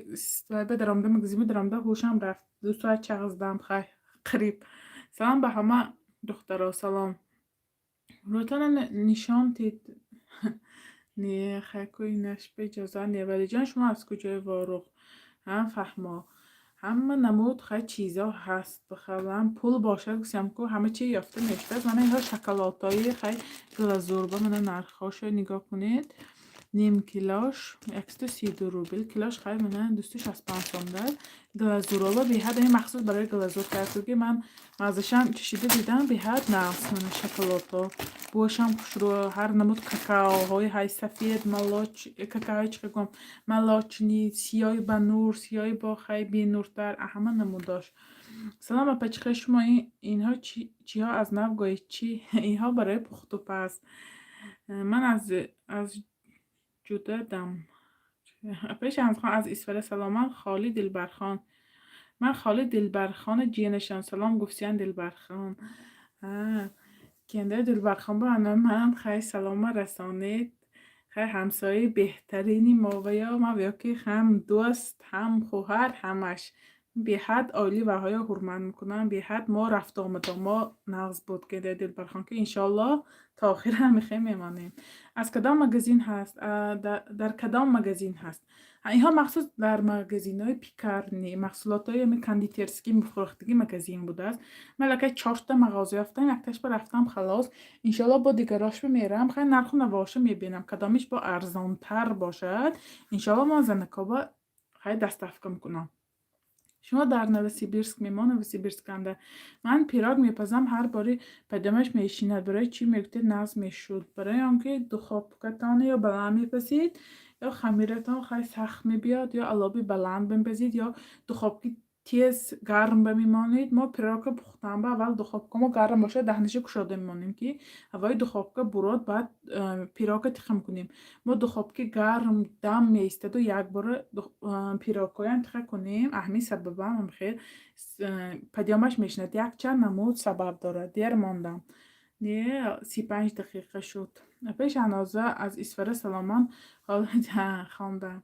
ба даромада, магазин даромада, ҳушам рафт, 2 соат чағздам, хай, қариб. Салом ба ҳама духтаро. Салом. Рӯтона нишон дид. Не, хайку, инаш ба иҷоза не. Валиҷон, шумо аз куҷои Ворух? Ҳа, фаҳмо, ҳама намуд, хай, чизо ҳаст. Бихалам пул бошад, гуфтиам ку, ҳама чи ёфта мешудааст. Мана инҳо шоколадҳои, хай, глазурба. Мана нархҳошо нигоҳ кунед. Ним килош 132 рубл, килош, хай, мана 265 сом дад. Глазуроба беҳад, ин махсус барои глазур кард, ки ман маззашам чашида дидам, беҳад нағз. Мана шоколадҳо бӯяшам хушрӯ. Ҳар намуд какаоҳои ҳай, сафед, молоч, какаои чӣ гӯям, молочный, сиёи ба нур, сиёи бо, хай, бенуртар, ҳама намудош. Салом, апа, чӣ хел шумо? Инҳо чиҳо аз нав гоед чӣ? Инҳо барои пухтупаз. Ман аз ҷудадам. Апаи Шамсхон аз Исфара. Саломан, холи Дилбархон. Ман холи Дилбархони ҷиянашон. Салом гуфтиян Дилбархон. Кендаи Дилбархон ба ана ман, хай, салома расонед. Хай, ҳамсояи беҳтарини мо ва ё ман ё ки ҳам дӯст, ҳам хоҳар, ҳамаш. Беҳад оили ваҳоё ҳурмат мекунам, беҳад мо рафту омадо мо нағз буд, кендаи Дилбархон, ки иншоаллоҳ то охир ҳамихе мемонем. Аз кадом магазин ҳаст? Дар кадом магазин ҳаст? Инҳо махсус дар магазинҳои пекарни, маҳсулотҳои ами кондитерский мефурӯхтагӣ магазин будааст. Ман аллакай чорта мағоза ёфтам, якташ ба рафтам, халос. Иншоаллоҳ бо дигарошба мерам, хай, нарху навоша мебинам, кадомиш бо арзонтар бошад, иншоаллоҳ ман занакоба, хай, доставка мекунам. Шумо дар Новосибирск мемо? Новосибирсканда. Ман пирог мепазам, ҳар бори падамаш мешинад. Барои чӣ мегуфтед, нағз мешуд? Барои он ки духовкатон ё баланд мепазид, ё хамиратон, хай, сахт мебиёд, ё алоби баланд мепазид, ё духовки тез гарм ба мемонед. Мо пирогро пухтан ба аввал духовка мо гарм бошад, даҳнаша кушода мемонем, ки ҳавои духовка бурод, баъд пирогро тиха мекунем. Мо духовки гарм дам меистаду якбора пирогҳоям тиха кунем. Ҳамин сабабам хел падёмаш мешинад. Якчанд намуд сабаб дорад. Дер мондам. Не, 35 дақиқа шуд. Апаи Шаҳноза аз Исфара, саломан хондам.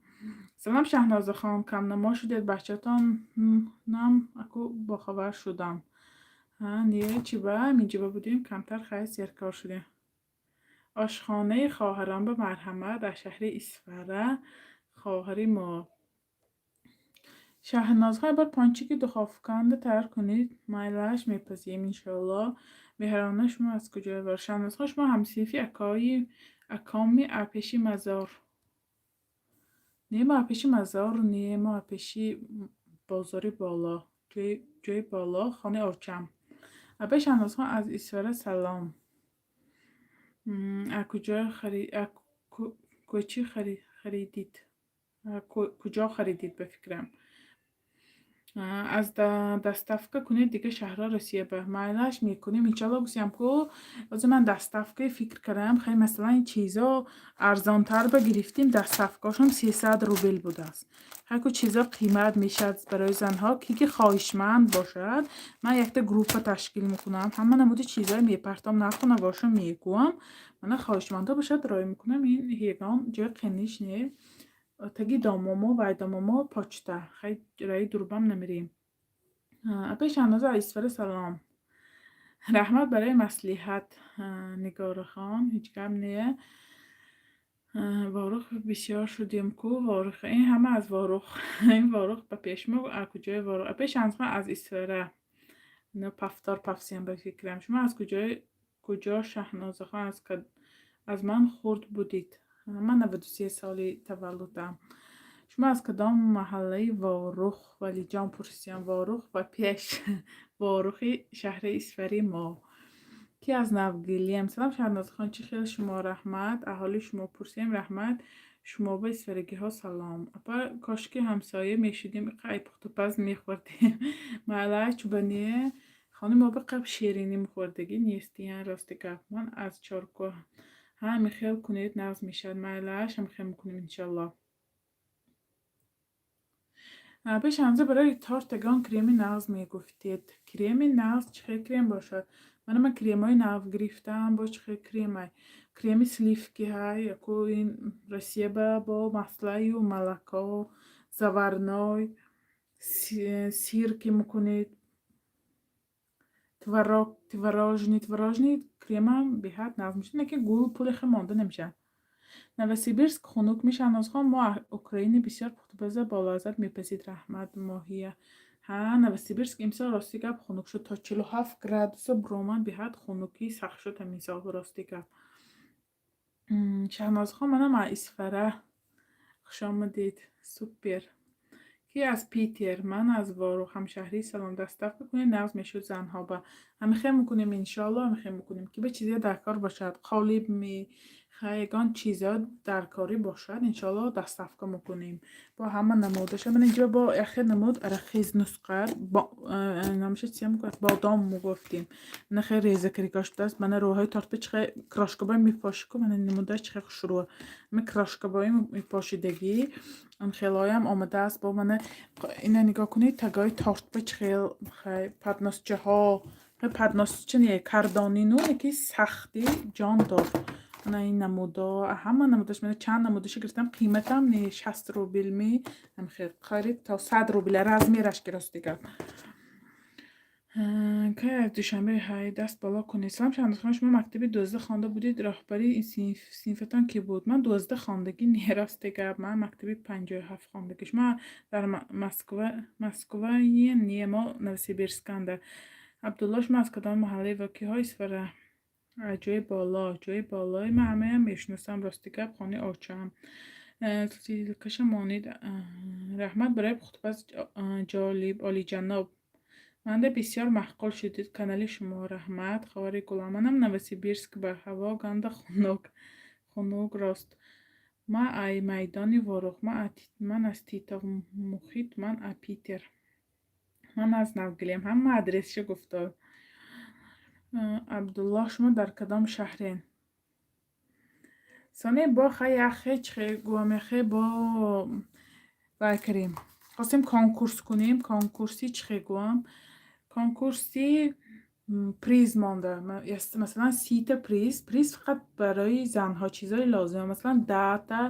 Салом, Шаҳнозахон, камнамо шудед, бачаатонам аку бохабар шудам. Не, чӣ ба минҷиба будем, камтар, хай, серкор шудем. Ошхонаи хоҳарон ба марҳамат, дар шаҳри Исфара, хоҳари мо. Шаҳнозхон, як бор пончики духовканда тайёр кунед, майлаш, мепазем, иншоалло. Меҳрона, шумо аз куҷое? Шаҳнозхон, шумо ҳамсинфи акои акоми пеши мазор? Не, мо пеши мазор не, мо пеши бозори боло, ҷои боло, хонаи очам. Апаи Шаҳнозхон, аз Исфара салом. Куҷо кӯчи харидид? Куҷо харидид, ба фикрам. Аз доставка кунед дига шаҳрҳо Россия ба. Майлаш, мекунем, иншалло. Гусиям ку, ҳозир ман доставкаи фикр кардам. Хеле, масалан, ин чизо арзонтар ба гирифтем, доставкаошон 300 рубл будааст. Ҳар ку чизо қимат мешавад. Барои занҳо, ки хоҳишманд бошад, ман якта группа ташкил мекунам, ҳама намуди чизое мепартом, нарху навошо мегӯям. Мана, хоҳишмандҳо бошад, роҳӣ мекунам. Ин ягон ҷои қиниш не, таги домомо, вай домомо почта, хай, раи дурбам намерем. Апаи Шаҳноза, аз Исфара салом, раҳмат барои маслиҳат. Нигорахон, ҳеҷ гап не. Ворух бисёр шудем ку, Ворух, ин ҳама аз Ворух, ин Ворух ба пеш мо куҷои Ворух? Апаи Шаҳнозхон, аз Исфара. Пафтор пафсиям, ба фикрам. Шумо аз куҷои, куҷо, Шаҳнозахон? Аз ман хурд будид, ман 93 соли таваллудам. Шумо аз кадом маҳаллаи Ворух? Валиҷон пурсиям. Ворух ба пеш, Ворухи шаҳри Исфари мо. Ки аз Навгилиям. Салом, Шаҳнозахон, чӣ хел шумо? Раҳмат, аҳоли шумо пурсием, раҳмат. Шумо ба исфарагиҳо салом. Апа, кошки ҳамсоя мешудем, иқа пухтупаз мехӯрдем. Маълаш, чӯбане, хони мо биқаб ширинӣ мехӯрдагӣ нестиян, рости гап. Ман аз Чоркӯҳ. Ҳа, ҳамихел кунед, нағз мешавад. Майлаш, ҳамихел мекунем, иншаллоҳ. Пеш ҳамза барои торт ягон креми нағз мегуфтед. Креми нағз чӣ хел крем бошад? Мана, ман кремҳои нав гирифтам, бо чӣ хел кремай? Креми сливки ҳай, яку ин Россия ба бо маслаю молоко, заварной, сыр ки мекунед, творог, творожный кремам беҳад нағз мешавад, лекин гул пули хел монда намешавад. Новосибирск хунук мешавад, Нозхон? Мо Украина бисёр пухтупаза болаззат мепазид, раҳмат, Моҳия. Ҳа, Новосибирск имсол, рости гап, хунук шуд, то 47 градуса буромад, беҳад хунукӣ сахт шуд ҳамин сол, рости гап. Шаҳнозхон, манам аз Исфара, хушомадед, супер. Ки аз Питер? Ман аз Ворух, ҳамшаҳрӣ, салом. Доставка кунед, нағз мешуд занҳо ба. Ҳамихел мекунем, иншоалло, ҳамихел мекунем. Ки ба чизе дар кор бошад, қолиб ми, ягон чизо даркорӣ бошад, иншоалло, доставка мекунем. Бо ҳама намудаша. Ман инҷо бо яхе намуд арахиз нусқа, номаша чия мегӯяд, бодом мегуфтем. Мана, хеле реза карикаш шудааст. Мана, роҳҳои тортпа чихе крошкабои мепошику, мана, намудаш чихе хушрӯ. Ами крошкабои мепошидагӣ, он хелоям омадааст. Бо мана, ина нигоҳ кунед, тагои тортпа чихел подносчаҳо, подносча не, кардонину ки сахти ҷон дор. Мана, ин намудо, ҳама намудаш, мана, чанд намудаша гирифтам, қиматам не, 60 рубл ми, ҳамхел қариб то 100 рубля размераш ки, рости гап. Кай аз Душанбе ҳай, даст боло кунед. Салом, Шаҳнозхон, шумо мактаби 12 хонда будед? Роҳбари синфатон кӣ буд? Ман 12 хондагӣ не, рости гап, ман мактаби 57 хондагӣ. Шумо дар Москва? Москвае не, мо Новосибирсканда. Абдулло, шумо аз кадом маҳаллаи ва киҳо Исфара? Ҷои боло, ҷои болои ман ҳамаям мешиносам, рости гап, хонаи очаам. Ссылкаша монед. Раҳмат барои пухтупаз ҷолиб, олиҷаноб. Манда бисёр маъқул шудид канали шумо, раҳмат, ховари гулам. Манам Новосибирск, ба ҳаво ганда хунук, хунук рост. Ман ай майдони Ворух, ман аз Титов Мухит, ман а Питер. Ман аз Навгилем. Ҳама адресшо гуфтод. Абдуллоҳ, шумо дар кадом шаҳрен? Соне бо хай яхе чихе гӯям, яхе бо вай кардем. Хостем конкурс кунем, конкурси чихе гӯям? Конкурси приз монда. Масалан, 30-та приз, приз фақат барои занҳо, чизҳои лозима. Масалан, 10-та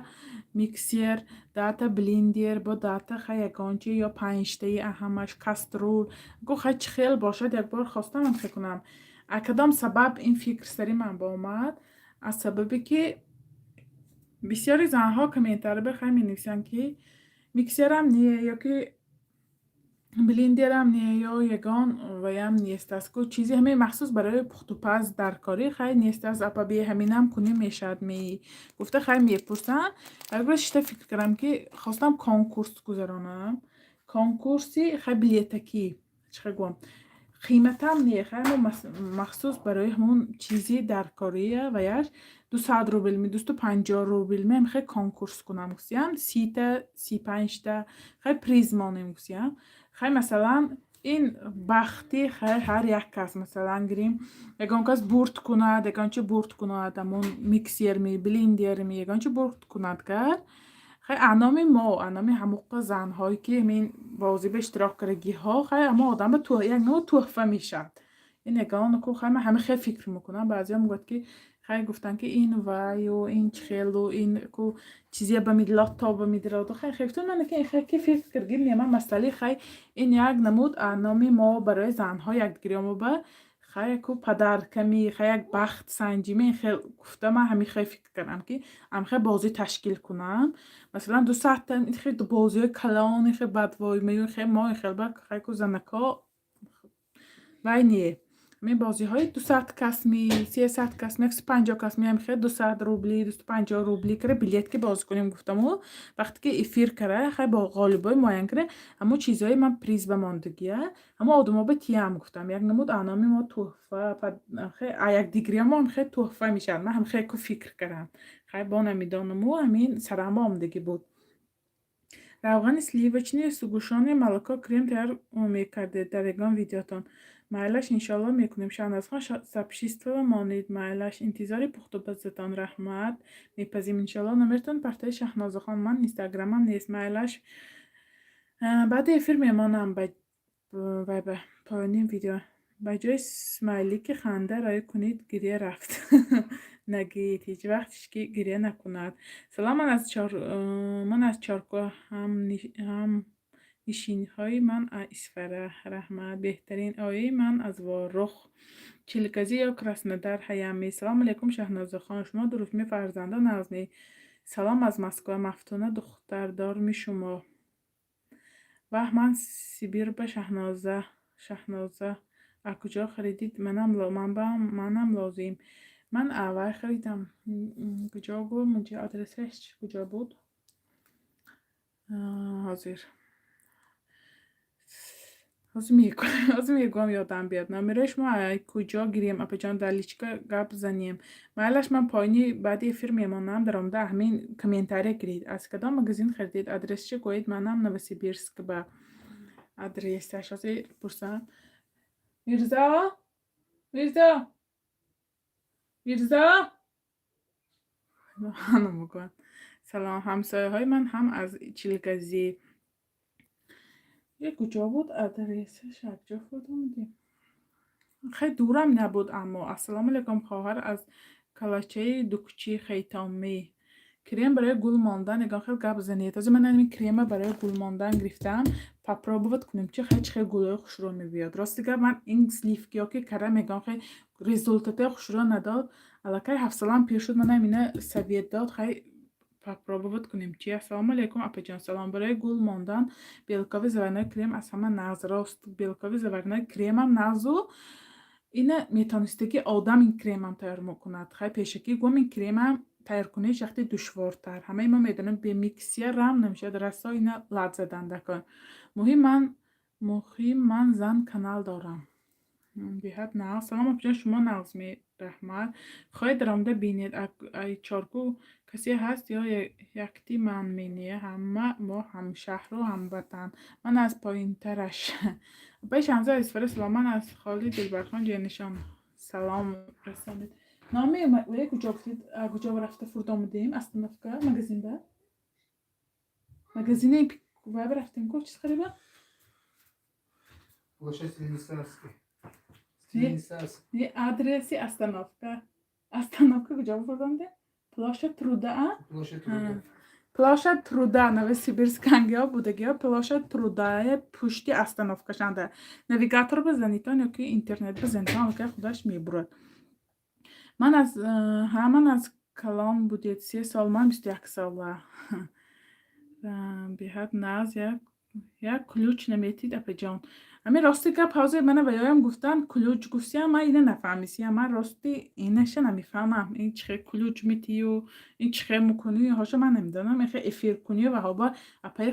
миксер, 10-та блендер, бо 10-та хай ягончи ё панҷтаи ҳамаш кастрюл. Гу хай, чӣ хел бошад, як бор хостам ҳамхе кунам. А кадом сабаб ин фикр сари ман боомад? Аз сабабе ки бисёри занҳо комментарий бихай менависанд, ки миксерам не ё ки Блендерам не ё ягон ваям нест аст ку, чизи ҳамин махсус барои пухтупаз дар корӣ хай нест аст. Апа, бе ҳаминам кунем мешавад ме гуфта, хай мепурсам. Як шита фикр кардам, ки хостам конкурс гузаронам, конкурси хай билетакӣ, чӣ гӯям, қиматам не, хай мо махсус барои ҳамон чизи даркория ваяш 200 рубл ми, 250 рубл ми, хай конкурс кунам гусиям, 30-та, 35-та хай приз монем гусиям. Хай, масалан, ин бахти хай ҳар як кас, масалан, гирем, ягон кас бурд кунад, ягон чи бурд кунад, ҳамон миксерми, блендерми, ягон чи бурд кунад гар, хай аноми мо, аноми ҳамоқа занҳое, ки ҳамин бозиба иштирок кардагиҳо, хай ҳамон одамба як навъ тӯҳфа мешавад. Ин ягон ку, хай ман ҳама хел фикр мекунам. Баъзеҳо мегӯяд, ки хай, гуфтанд, ки ин ваю ин чӣ хелу ин ку чизе ба лотто ба медироду. Хай, хефтун ман ки хай ки фикр кардгим не, ман масъалаи хай ин як намуд номи мо барои занҳо якдигириёмоба хай ку подарками, хай як бахт санҷими хел гуфта, ман ҳамин хел фикр кардам, ки ҳамхел бозӣ ташкил кунам. Масалан, 200-та хел бозиҳои калони хел бадвоймаю хел мо хел ба хай ку занако вай не, ҳамин бозиҳои 200 касми, 300 касми, 150 касми, ҳамихел 200 рубли, 250 рубли кара билет ки бозӣ кунем гуфтаму. Вақте ки эфир кара, хай бо ғолибои муайян кара, ҳамон чизҳои ман приз ба мондагия, ҳамон одамҳо ба тиям гуфтам, як намуд аноми мо тӯҳфа, якдигириамо ҳамхел тӯҳфа мешавад. Ман ҳамхел ку фикр кардам, хай бо намедонаму, ҳамин сарамба омадагӣ буд. Равғани сливочный, сгущённое молоко, крем тайёр мекардед дар ягон видеотон. Майлаш, иншоалло, мекунем. Шаҳнозхон, сообщество монед, майлаш, интизори пухтупазатон. Раҳмат, мепазим, иншоалло. Номертон партои, Шаҳнозахон, ман инстаграмам нест. Майлаш, баъди эфир мемонам вай ба поёни видео. Ба ҷои смайлики ханда роя кунед, гиря рафт. Нагӯед, ҳеҷ вақт ҳеҷ гиря накунад. Салом, ман аз Чоркӯҳ, ҳамнишинҳои ман Исфара. Раҳмат, беҳтарин ояи ман аз Ворух. Чилказӣ ё Краснодар ҳаями. Салому алайкум, Шаҳнозахон, шумо дурустми, фарзандон нағзми? Салом аз Москва, Мафтуна духтардорми шумо? Ваҳ, ман Сибирба. Шаҳноза, Шаҳноза, аз куҷо харидид? Манам лозим. Ман аввал харидам. Куҷо гу? Адресаш куҷо буд? Ҳозир ҳозир мегӯям, ёдам биёд. Номерои шумо куҷо гирем, апаҷон, дар личка гап занем. Майлаш, ман поёни баъди эфир мемонам, даромада ҳамин комментария гиред. Аз кадом магазин харидед, адресша гӯед, манам Новосибирск ба адресаш ҳозир пурсам. Мирзо, Мирзо, Мирзо мегӯяд. Салом, ҳамсояҳои ман ҳам аз Чилгазӣ. Е, куҷо буд адресаш, якҷо фурӯмдем? Хеле дурам набуд, аммо. Ассалому алайкум, хоҳар, аз калачаи Дукчи Хайтомӣ. Крем барои гул мондан ягон хел гап занед. Ҳозир ман ҳамин крема барои гул мондан гирифтам. Попробовать кунем, чи хел, чӣ хел гулҳои хушрӯ мебиёд. Рости гап, ман ин сливки ё ки карам, ягон хел результатҳои хушрӯ надод. Аллакай ҳафтсолам пир шуд, манам ина совет дод, хай попробовать кунем чи. Ассалому алайкум, апаҷон, салом. Барои гул мондан белковый заварной крем аз ҳама нағз. Рост, белковый заварной кремам нағзу ина метонистагӣ одам ин кремам тайёр мекунад. Хай, пешакӣ гӯм, ин кремам тайёр куниш вақте душвортар. Ҳамаи мо медонем, бе миксер рам намешавад, расо ина лат задан дакор. Муҳим, ман зан канал дорам. Беҳад нағз. Салом, апаҷон, шумо нағзми? Раҳмат. Хоҳед, даромада бинед. Ай Чоркӯ касе ҳаст ё якти ман мене? Ҳама мо ҳамшаҳру ҳамватан. Ман аз поинтараш. Апаи Шаҳноза Исфара, салом. Ман аз холи Дилбархон Ҷайнишон. Салом расонед. Номи вае куҷо гуфтед, куҷо рафта фурд омадем? Остановка, магазин ба? Магазини вай рафтем ку, чиз хариба? Площадь Станиславский. Станиславский. Не, адреси остановка. Остановка куҷо фурд омадем? Площадь Труда, а? Площадь Труда. Площадь Труда, Новосибирскангиҳо будагиҳо, Площадь Трудае пушти остановкашанда. Навигатор бизанитон ё ки интернет бизанитон, аллакай худаш мебурад. Ман аз ҳа, ман аз калон будед 3 сол, ман 21 сола. Беҳад нағз, як Як ключ наметид, апаҷон. Ҳамин рости гап, ҳозир мана ваёям гуфтанд, ключ гуфтиям, ман ина нафаҳмисиям. Ман рости инаша намефаҳмам. Ин чӣ хел ключ метию, ин чӣ хел мекунӣ, ҳоша ман намедонам. Ин хел эфиркунӣ ва ҳоба апаи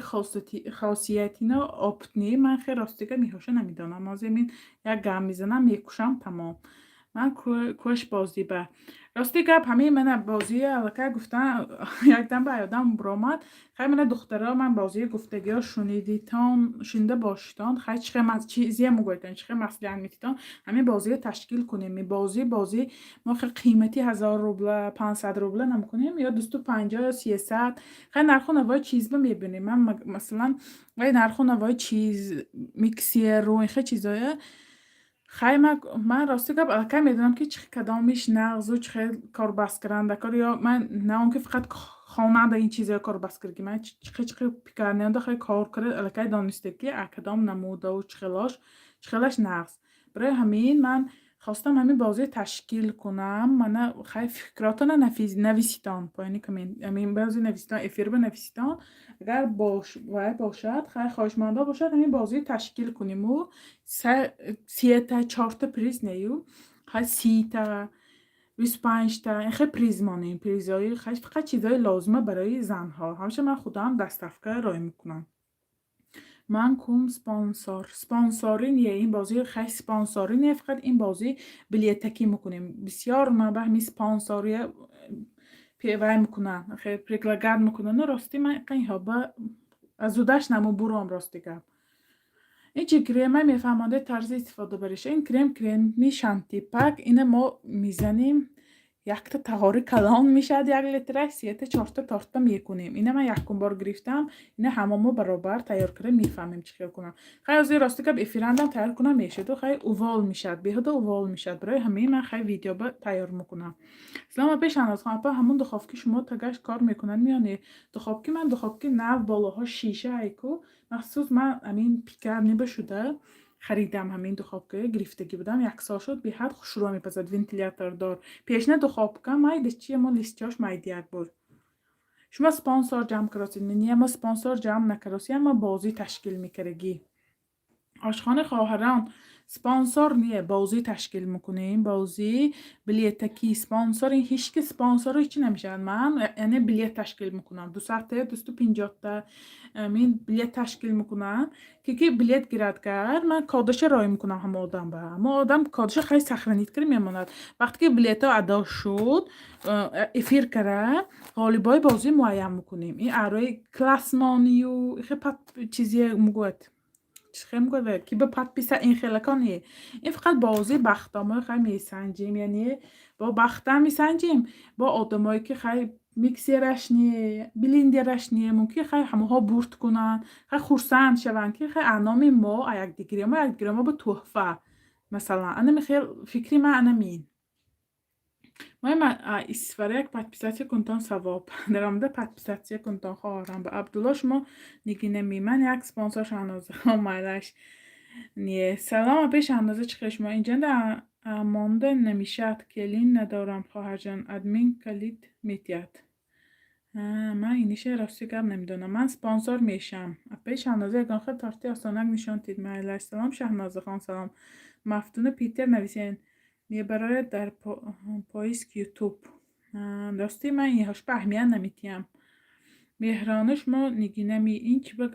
хосиятино опытный, ман хел, рости гап, иҳоша намедонам. Ҳозир мин як гам мезанам, мекушам, тамом. Ман кӯш бозӣ ба. Рости гап, ҳамин мана бозии аллакай гуфтан, якдам ба ёдам биромад. Хай, мана, духтаро, ман бозии гуфтагиҳо шунидитон, шунида бошитон. Хай, чӣ хел чизия мегӯедтон, чӣ хел маслиҳат метитон, ҳамин бозиро ташкил кунем. Бозӣ мо хел қимати 1000 рубла, 500 рубла намекунем, ё 250 ё 300. Хай, нарху навои чизба мебинем. Ман, масалан, вай нарху навои чиз, миксеру ин хел чизоя. Хай, ман, рости гап, аллакай медонам, ки кадомиш нағзу чӣ хел корбасткунандакор, ё ман на он ки фақат хонанда ин чизоя корбасткардаги, ман чӣ хел пекарня да хеле кор карда, аллакай дониста, ки кадом намудаву чӣ хелаш нағз. Барои ҳамин ман хостам ҳамин бозиро ташкил кунам. Мана, хай, фикротона нависитон поёни коммент, ҳамин бозӣ нависитон, эфирба нависитон. Агар вай бошад, хай, хоҳишмандо бошад, ҳамин бозиро ташкил куниму 30-та, чорта приз нею, хай, 30-та, 25-та ин хел приз монем. Призҳои, хай, фақат чизҳои лозима барои занҳо. Ҳамеша ман худам доставка роҳӣ мекунам. Ман кум спонсор. Спонсорӣ не, ин бозӣ, хай, спонсорӣ не, фақат ин бозӣ билетакӣ мекунем. Бисёр ман ба ҳамин спонсория вай мекунанд, предлагать мекунанд. Ростӣ, ман иққа аз удаш намубурам, рости гап. Ин чи крема мефаҳмонде, тарзи истифода бариша. Ин крем, креми Шантипак, ина мо мезанем, якта тағори калон мешавад, 1 литраш, сета, чорта торта мекунем. Ина ман якум бор гирифтам, ина ҳамамо баробар тайёр карда мефаҳмем, чӣ хел кунам. Хай, ҳозир, рости гап, эфирандам тайёр кунам мешуду, хай, увол мешавад, беҳуда увол мешавад. Барои ҳамин ман, хай, видеоба тайёр мекунам. Салом, апаи Шаҳнозхон. Апа, ҳамун духовки шумо тагаш кор мекунад ё не? Духовки ман духовки нав, болоҳо шиша айку, махсус ман ҳамин пекарня шуда харидам. Ҳамин духовка гирифтагӣ будам, як сол шуд, беҳад хушрӯ мепазад, вентилятордор. Пешна духовка майда, чи мо листиёш майдияк буд. Шумо спонсор ҷамъ каросед? Не, мо спонсор ҷамъ накаросем, мо бозӣ ташкил мекардагӣ. Ошхонаи хоҳарон, спонсор не, бозӣ ташкил мекунем, бозӣ билетакӣ. Спонсор ҳеч ки спонсору ҳечи намешавад. Ман яъне билет ташкил мекунам, 200-та ё 250-та мин билет ташкил мекунам, ки билет гирад гар, ман кодаша роӣ мекунам ҳама одам ба. Ҳама одам кодаша, хай, сохранить карда мемонад. Вақте ки билетҳо адо шуд, эфир кара, ғолибои бозӣ муайян мекунем. Ин арои классмонию хе чизе мегӯяд, хе мегӯяд, ки ба подписа, ин хелако не. Ин фақат бозӣ, бахтомои, хай, месанҷем, яъне бо бахтам месанҷем, бо одамое ки, хай, миксераш не, блендераш не, мумкин, хай, ҳамаҳо бурд кунанд, хай, хурсанд шаванд, ки, хай, номи мо якдигири мо, якдигири мо ба тӯҳфа, масалан. Анами хел фикри ман анамин. Мои Исфара, як подписаться кунтон, савоб даромада, подписаться кунтон, хоҳарам. Ба Абдулло, шумо нигинами ман як спонсор Шаҳноза майлаш не. Салом, апаи Шаҳноза, чӣ хел шумо? Инҷанда монда намешавад, келин надорам, хоҳарҷон, админ калид метиҳад. Ман иниша, рости гап, намедонам. Ман спонсор мешавам. Апаи Шаҳноза, ягон хел торти осонак нишон тид, майлаш. Салом, Шаҳнозахон, салом. Мафтуна Питер нависен, мебарояд дар поиск Ютуб. Рости, ман инҳошба аҳамият наметиҳам. Меҳрона, шумо нигинами, ин чӣ ба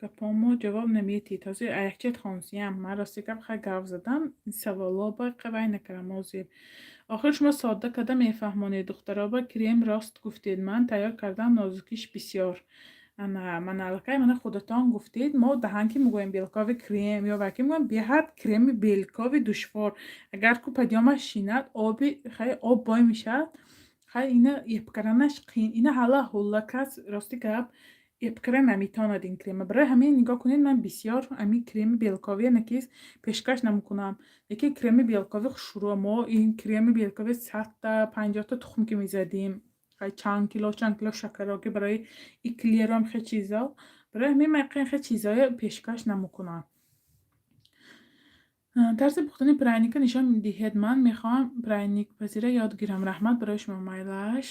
гапомо ҷавоб наметиҳед? Ҳозир аякчет хонсиям. Ман, рости гап, хай, гап задам, ин саволҳо ба вай накардам ҳозир. Охир шумо содда карда мефаҳмонед духтароба. Крем рост гуфтед, ман тайёр кардам, нозукиш бисёр. Ана, мана, аллакай, мана, худатон гуфтед, мо даҳан ки мегӯем белковый крем ё ваки мегӯем, беҳад креми белковый душвор. Агар ку падиёмаш шинад, оби, хай, об бой мешавад, хай, ина епкаранаш қиин, ина ҳала ҳулла кас, рости гап, епкара наметавонад ин крема. Барои ҳамин, нигоҳ кунед, ман бисёр ҳамин креми белковый накис пешкаш намекунам. Лекин креми белковый хушрӯ. Мо ин креми белковый 100-та, 50-та тухм ки мезадем, хай, чанд кило, чанд кило шакаро, ки барои эклерам хе чизо. Барои ҳамин ман хе чизое пешкаш намекунам. Тарзи пухтани пряника нишон диҳед. Ман мехоҳам пряникпазира ёд гирам. Раҳмат барои шумо, майлаш.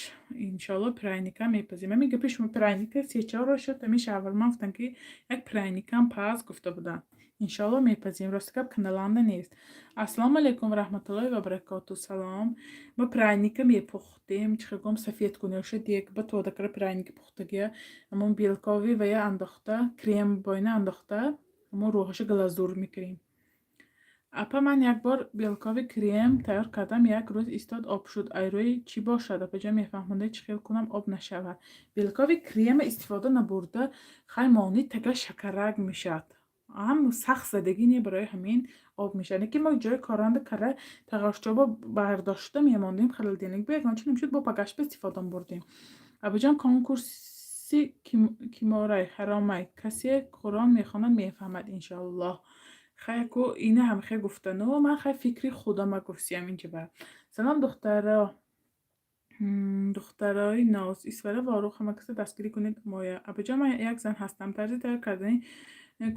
Иншоалло, пряника мепазем. Ҳамин гапи шумо, пряника, се-чор шуд. Ҳамин шавҳарман гуфтанд, ки як пряникам паз, гуфта буданд. Иншоалло, мепазем. Рости гап, каналанда нест. Ассалому алайкум ва раҳматуллоҳи ва баракоту. Салом. Мо пряника мепухтем. Чӣ хел гум, сафед кунёша дег ба тода кара пряники пухтагия. Ҳамон белковый вая андохта, крем бойна андохта, ҳамон рӯҳаша глазур мекунем. Апа, ман як бор белковый крем тайёр кардам, як рӯз истод, об шуд. Айрӯи чӣ бошад, апаҷон, мефаҳмонед, чӣ хел кунам, об нашавад? Белковый крема истифода набурда, хай, мони тага шакарак мешавад. Ҳам сахт задагӣ не, барои ҳамин об мешавад. Лекин мо ҷои коранда кара тағошчоба бардошта мемондем, холодильник ба ягон чи намешуд, бо пагашба истифода бурдем. Абуҷон, конкурси киморай ҳаромай, касе Қуръон мехонад, мефаҳмад, иншоаллоҳ. Хай, ку ина ҳамхе гуфтану ман хай фикри худама гуфтиям инҷа. Салом, духтаро, духтарои ноз Исфара, Ворух, ҳама каса дастгирӣ кунед моя. Абуҷон, ман як зан ҳастам, тарзи тайёр кардани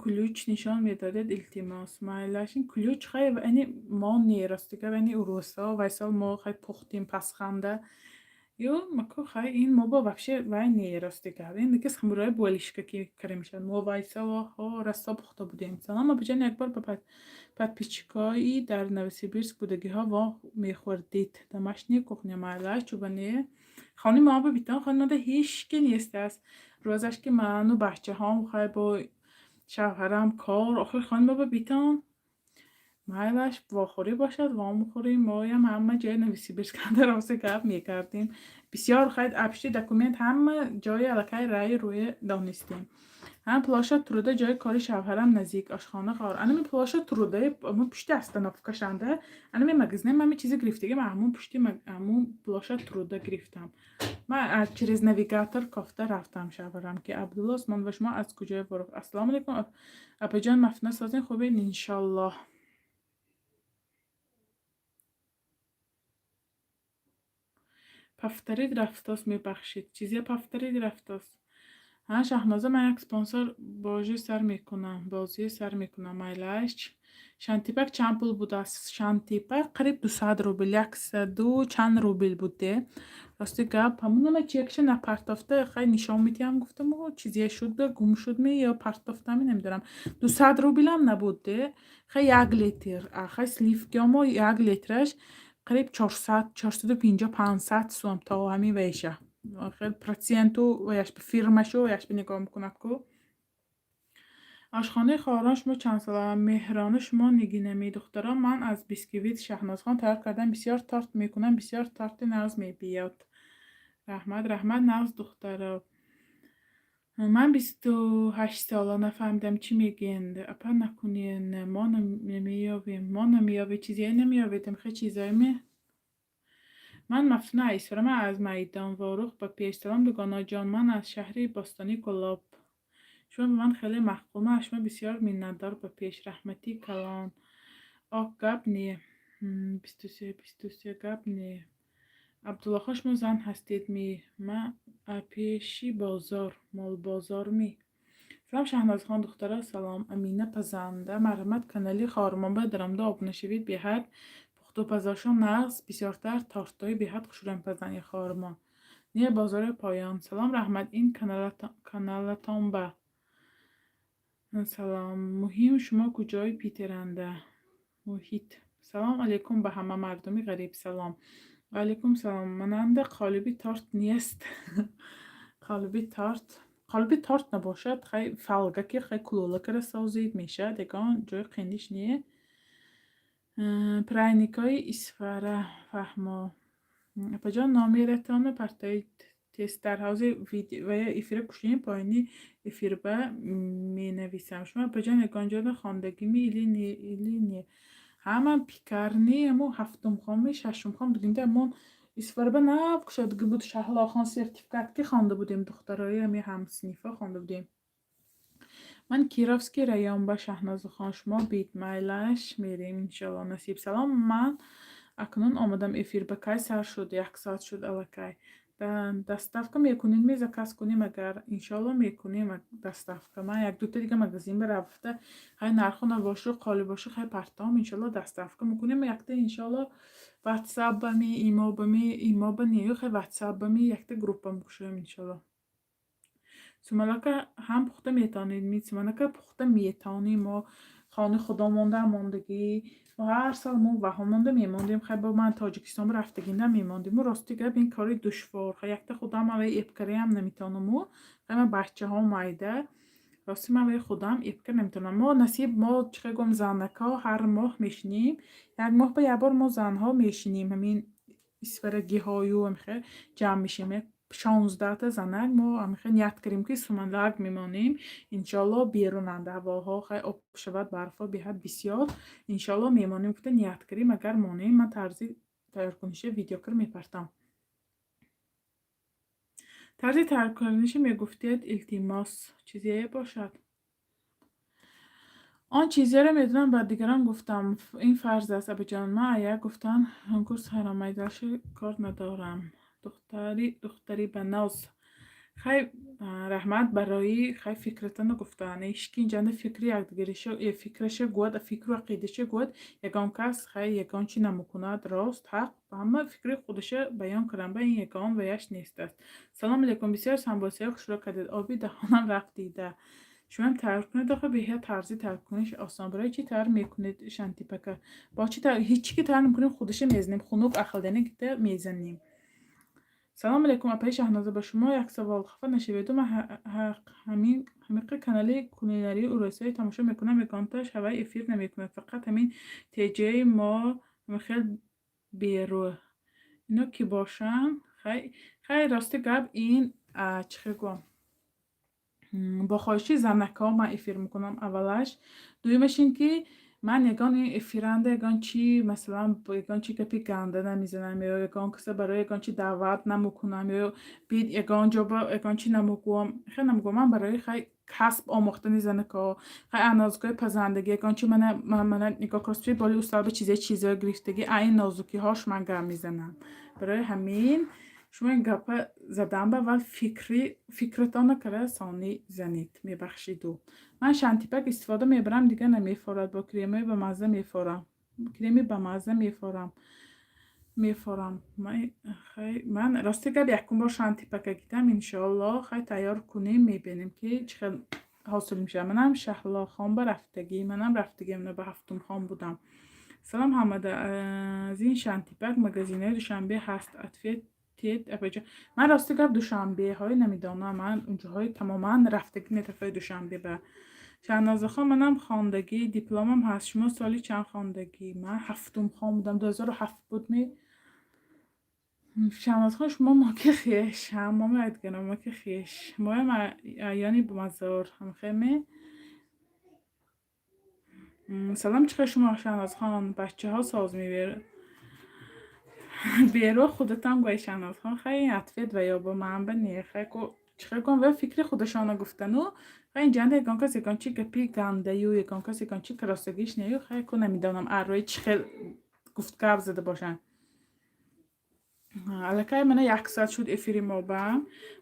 кулуч нишон медодед, илтимос. Майлаш, ин кулуч хай ани мо не, ростига, ани урусо. Вай сол мо хай пухтим пасханда ё маку. Хай, ин мо бо вообще вай не, ростига, ин дига хамурои болишка ки кара мешавад. Мо вай солҳо расто пухта будем. Салом, абуҷон, як бор ба подписчикои дар Новосибирск будагиҳо во мехӯрдид, домашняя кухня. Майлаш, чуба не, хони мо ба битон, хони мода ҳеч ки нестааст. Рӯзаш ки ману бачаҳом хай бо шавҳарам кор, охир хони мо ба битон. Майлаш, вохӯрӣ бошад, вомехӯрем. Моям ҳама ҷои Новосибирск рости гап мекардем бисёр. Хай, апшти документ ҳама ҷои аллакай раи рӯя донистем. Ҳам площадь Труда, ҷои кори шавҳарам наздик, ошхона ғор. Анами площадь Труда ҳамун пушти остановкашанда, анами магазине ман ҳами чизи гирифтагӣ, ман ҳамун пушти ҳамун площадь Труда гирифтам. Ман через навигатор кофта рафтам. Шавҳарам ки Абдулло Усмон ва шумо аз куҷои Ворух? Ассалому алайкум, апаҷон, мафтуна созин, хубед, иншоллоҳ. Повторить рафтос, мебахшед, чизе повторить рафтос. Ҳа, Шаҳноза, ман як спонсор божӣ сар мекунам, бозӣ сар мекунам, майлаш. Шантипак чанд пул будааст? Шантипак қариб 200 рубл, 100 чанд рубл буд де. Рости гап, ҳамонама чекша напартофта, хай, нишон медиҳам гуфтаму, чизе шуд, гум шудми ё партофтами, намедонам. 200 рублам набуд де. Хай, як литр, хай, сливкиомо як литраш қариб 400, 450, 500 сом то ҳамин вайша. Хел проценту ваяш фирмашу ваяш нигоҳ мекунад ку. Ошхонаи хоҳарон, шумо чандсола? Меҳрона, шумо Нигинами? Духтарон, ман аз бисквит Шаҳнозхон тайёр кардам, бисёр торт мекунам, бисёр торти нағз мебиёд. Раҳмат, раҳмат, нағз, духтаро. Ман 28 сола, нафаҳмидам, чӣ мегӯянд. Апа, накунен, мо намеёбем, мо намеёбем, чизе намеёбедем, хе чизое ме. Ман Мафтуна Исфара, аз Майдон Ворух ба пеш. Салом, дугонаҷон, ман аз шаҳри бостонии Кӯлоб. Шумо ба ман хеле маъқул, ман аз шумо бисёр миннатдор, ба пеш, раҳмати калон. Ок, гап не, 23, 23, гап не. Абдуллохон, шумо зан ҳастед ми? Ман пеши бозор, молбозор ми? Салом, Шаҳнозхон, духтаро, салом. Амина пазанда, марҳамат, канали Хоҳармонба даромада обуна шавед, беҳад пухтупазошон нағз, бисёртар тортҳои беҳад хушрӯ мепазанд ин хоҳармон. Не, бозори поён. Салом, раҳмат ин каналатон ба. Салом. Муҳим, шумо куҷои Питеранда? Муҳит. Салом алейкум ба ҳама мардуми ғариб, салом. Ва алейкум салом. Мананда қолиби торт нест. Қолиби торт, қолиби торт набошад, хай, фольга ки хай кулолакара созид мешавад, ягон ҷои қиндиш не. Пряникҳои Исфара, фаҳмо. Апаҷон, номератонро партоед тест, дар ҳавзи ва эфира кушоем, поёни эфирба менависам. Шумо, апаҷон, ягон ҷода хондагими или не? Ҳа, ман пекарни ҳамо ҳафтумхоми, шашумхон будем, ҳамон Исфараба нав кушодаги буд, Шаҳлохон сертификат ки хонда будем, духтарои ҳами ҳамсинфа хонда будем. Ман Кировский район ба, Шаҳнозахон, шумо бид, майлаш, мерем, иншоалло, насиб. Салом, ман акнун омадам, эфир ба кай сар шуд? Як соат шуд аллакай. Доставка мекунед, ме заказ кунем? Агар иншоалло, мекунем доставка. Ман як дута дига магазин рафта, хай, нарху навошу қолибошу, хай, партом, иншоалло, доставка мекунем. Якта, иншоалло, Ватсап бами, имо бами, имо ба нею, хай, Ватсап бами якта группа мекушоем, иншоалло. Сумалака ҳам пухта метавонед? Ми сумалака пухта метавонем. Мо хонаи худо монда мондагӣ, мо ҳар сол мо ваҳо монда мемондем. Хай, бо ман Тоҷикистон рафтагинда мемондему. Рости гап, ин кори душвор. Хай, якта худам авай эпкариам наметавонаму. Хай, ман бачаҳо майда. Рости, ман ваи худам эпка наметавонам. Мо насиб, мо чӣ гум, занакҳо ҳар моҳ мешинем, як моҳ ба як бор мо занҳо мешинем, ҳамин исфарагиҳою ҳамихе ҷамъ мешем, як 16-та занак. Мо ҳамихе ният кардем, ки сумалак мемонем, иншоалло. Берунанда ҳавоҳо, хай, об шавад, барфҳо беҳад бисёр, иншоалло, мемонем гуфта ният кардем. Агар монем, ман тарзи тайёркуниша видео кар мепартам. Тарзи тайёркуниша мегуфтед, илтимос. Чизе бошад, он чизеро медонам, ба дигарон гуфтам, ин фарз аст. Абиҷон, ман ая гуфтан конкурс ҳаромай, дальше кор надорам. Духтари, духтари ба ноз, хай, раҳмат барои, хай, фикратонро гуфтан. Ҳечки инҷанда фикри якдигариша, фикраша гӯяд, фикру ақидаша гӯяд, ягон кас, хай, ягон чи намекунад. Рост, ҳақ ба ҳама фикри худаша баён кардан ба ин ягон ваяш нест аст. Салом алейкум, бисёр самбосаи хушро кардед, оби даҳонам рафт дида. Шумоам тайёр кунед охи, беҳад тарзи тайёркуниш осон. Барои чӣ тайёр мекунед шантипака? Бо чӣ? Ҳечи ки тайёр намекунем, худаша мезанем, хунук ахлдани кита мезанем. Салом алейкум, апаи Шаҳноза, ба шумо як савол, хафа нашаведу. Ман ҳамиқа канали кулинарии урусияро тамошо мекунам, ягонташ ҳавай эфир намекунад, фақат ҳамин теҷаи мо хел берӯ. Ино ки бошанд? Хай, хай, рости гап, ин чӣ хел гӯям, бо хоҳиши занакҳо ман эфир мекунам аввалаш. Дуюмаш ин ки ман ягон эфиранда ягон чи, масалан, ягон чи гапи ганда намезанам ё ягон каса барои ягон чи даъват намекунам ё бид ягон ҷо ба ягон чи намегӯям, хел намегӯям. Ман барои, хай, касб омӯхтани занакҳо, хай, нозукиҳои пазандагӣ, ягон чи мана нигоҳ кун, боли устод ба чизое гирифтагӣ, а ин нозукиҳош ман гап мезанам. Барои ҳамин шумо ин гапа задан ба аввал фикри фикратонро кара сонӣ занед, мебахшиду. Ман шантипак истифода мебарам, дига намефорад, бо кремои бамазза мефорам, креми бамазза мефорам. Ман, рости гап, якум бор шантипака гидам. Иншоалло, хай, тайёр кунем, мебинем, ки чӣ хел ҳосил мешавад. Манам Шаҳлохон ба рафтагӣ, манам рафтагиам, ба ҳафтумхон будам. Салом ҳамада, аз ин шантипак магазинҳои Душанбе ҳаст? Ответ тед, апаҷон. Ман, рости гап, душанбеҳои намедонам, ман унҷоҳои тамоман рафтагӣ не тарафҳои Душанбе ба. Шаҳнозахон, манам хондагӣ, дипломам ҳаст. Шумо соли чанд хондагӣ? Ман ҳафтум хон будам, 2007 буд ми. Шаҳнозхон, шумо мо ки хеш, мо якдигарам, мо ки хеш, моям аёни Мазор ҳамхеме. Салом, чӣ хел шумо, Шаҳнозхон? Бачаҳо соз мебер беро худатам гӯй, Шаҳнозхон. Хай, ответ ва ё ба ман ба не, хай, ку чӣ хел гӯям, ва фикри худашона гуфтану. Хай, инҷанда ягон кас ягон чи гапи гандаю, ягон кас ягон чи кросагиш нею. Хай, ку намедонам, аррои чӣ хел гуфт гап зада бошанд. Аллакай мана як соат шуд эфири мо. Ба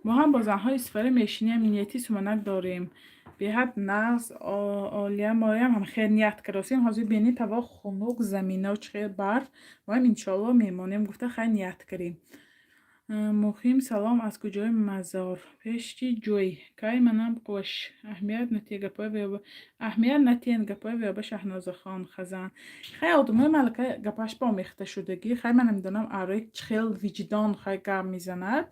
мо ҳам бо занҳои Исфара мешинем, нияти суманак дорем, беҳад нағз, олия. Моям ҳам хел ният кардосем. Ҳозир бини, ҳаво хунук, замино чӣ хел барф, моям иншоалло мемонем гуфта, хай, ният кардем. Муҳим, салом, аз куҷои Мазор? Пеши ҷӯй кай манам қӯш. Аҳамият натиҳ гапҳои ваёба, аҳамият натиҳен гапҳои ваёба. Шаҳнозахон хазан, хай, одамои малака гапаш ба омехта шудагӣ. Хай, ман намедонам, арои чӣ хел виҷдон, хай, гап мезанад.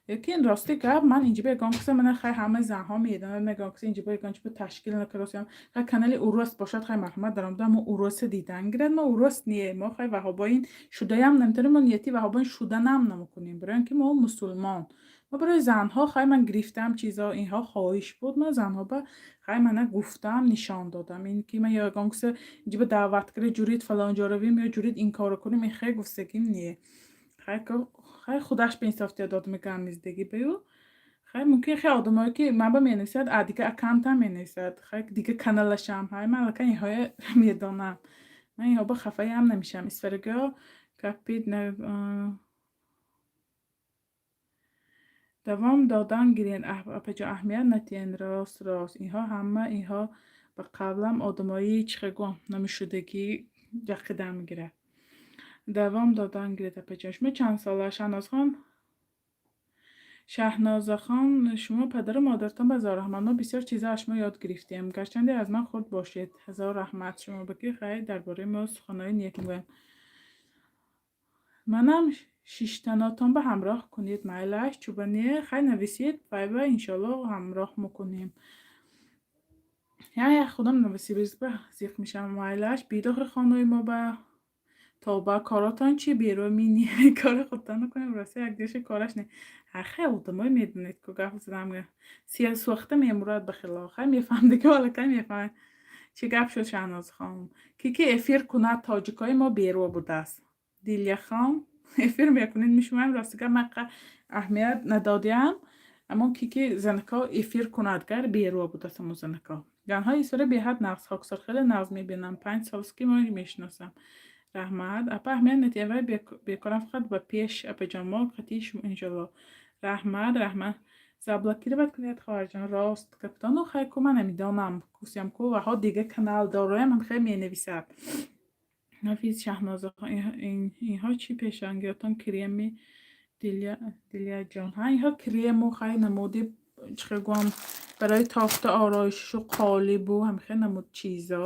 Лекин рости гап, ман инҷа ба ягон каса, мана, хай, ҳамаи занҳо медонад, ман ягон каса инҷа ба ягон чи ба ташкил накардосиям. Хай, канали урус бошад, хай, марҳамат, даромада мо уруса дидан гирад. Мо урус не, мо, хай, ваҳобоин шудаям наметавонем, мо нияти ваҳобоин шуданам намекунем, барои он ки мо мусулмон. Ма барои занҳо, хай, ман гирифтам чизо, инҳо хоҳиш буд, ман занҳо ба, хай, мана гуфтам, нишон додам. Ин ки ман ягон каса инҷа ба даъват карда, ҷурид фалон ҷо равем ё ҷурид ин корро кунем, ин хай гуфтагим не. Хай, худаш ба инсоф дод мегӯям миздагӣ баю. Хай, мумкин хеле одамое ки ман ба менависад, а дига аккаунтам менависад, хай, дига каналашам. Хай, ман аллакай инҳоя медонам, ман инҳо ба хафаям намешавам. Исфарагиҳо капид. Давом додан гирен, апаҷон, аҳамият натиҳен. Рост, рост, инҳо ҳама, инҳо ба қавлам одамои чӣ гӯям, намешудагӣ ҷақидан мегирад. Давом додан гиред, апаҷон. Шумо чанд сола, Шаҳнозхон? Шаҳнозахон, шумо падару модаратон ба ҳазор раҳмат. Мо бисёр чиза аз шумо ёд гирифтем, гарчанде аз ман хурд бошед. Ҳазор раҳмат шумо ба, ки хайр дар бораи мо суханҳои нек мегӯянд. Манам шиштанотон ба ҳамроҳ кунед, майлаш, чуба не? Хай, нависед вайба, иншоалло, ҳамроҳ мекунем. Я худам Новосибирск ба зиқ мешавам, майлаш, бидохи хонаи мо ба. Тоба, коротон чи? Беромини кори худтон накунем, рости якдиша кораш не. Хай, одамое медонед ку, гап задам, сӯхта мемурад ба хило. Хай, мефаҳм дига, аллакай мефаҳм чӣ гап шуд. Шаҳнозхон, ки эфир кунад, тоҷикои мо беро будааст. Дилияхон, эфир мекунед мишумаем. Рости гап, ман аҳамият надодиам, аммо ки занако эфир кунад, гар беро будааст. Амо занако ганҳои истора беҳад нағз, хоксор хеле нағз мебинам, 5 соласт, ки мо мешиносам. Раҳмат, апа, аҳамият надиҳед, вай бекорам, фақат ба пеш, апаҷон, мо қатъи шумо, иншоалло. Раҳмат, раҳмат. Заблокировать кунед, хоҳарҷон, рост капитону. Хай ку, ман намедонам, кусям ку ваҳо дига канал дороям, ҳам хеле менависад. Нафиз Шаҳноза, инҳо чӣ пешангиётон? Креми, Дилияҷон? Ҳа, инҳо крему, хай, намуди, чӣ хел гӯям, барои тофта, ороишишу қолибу ҳамихел намуд чизо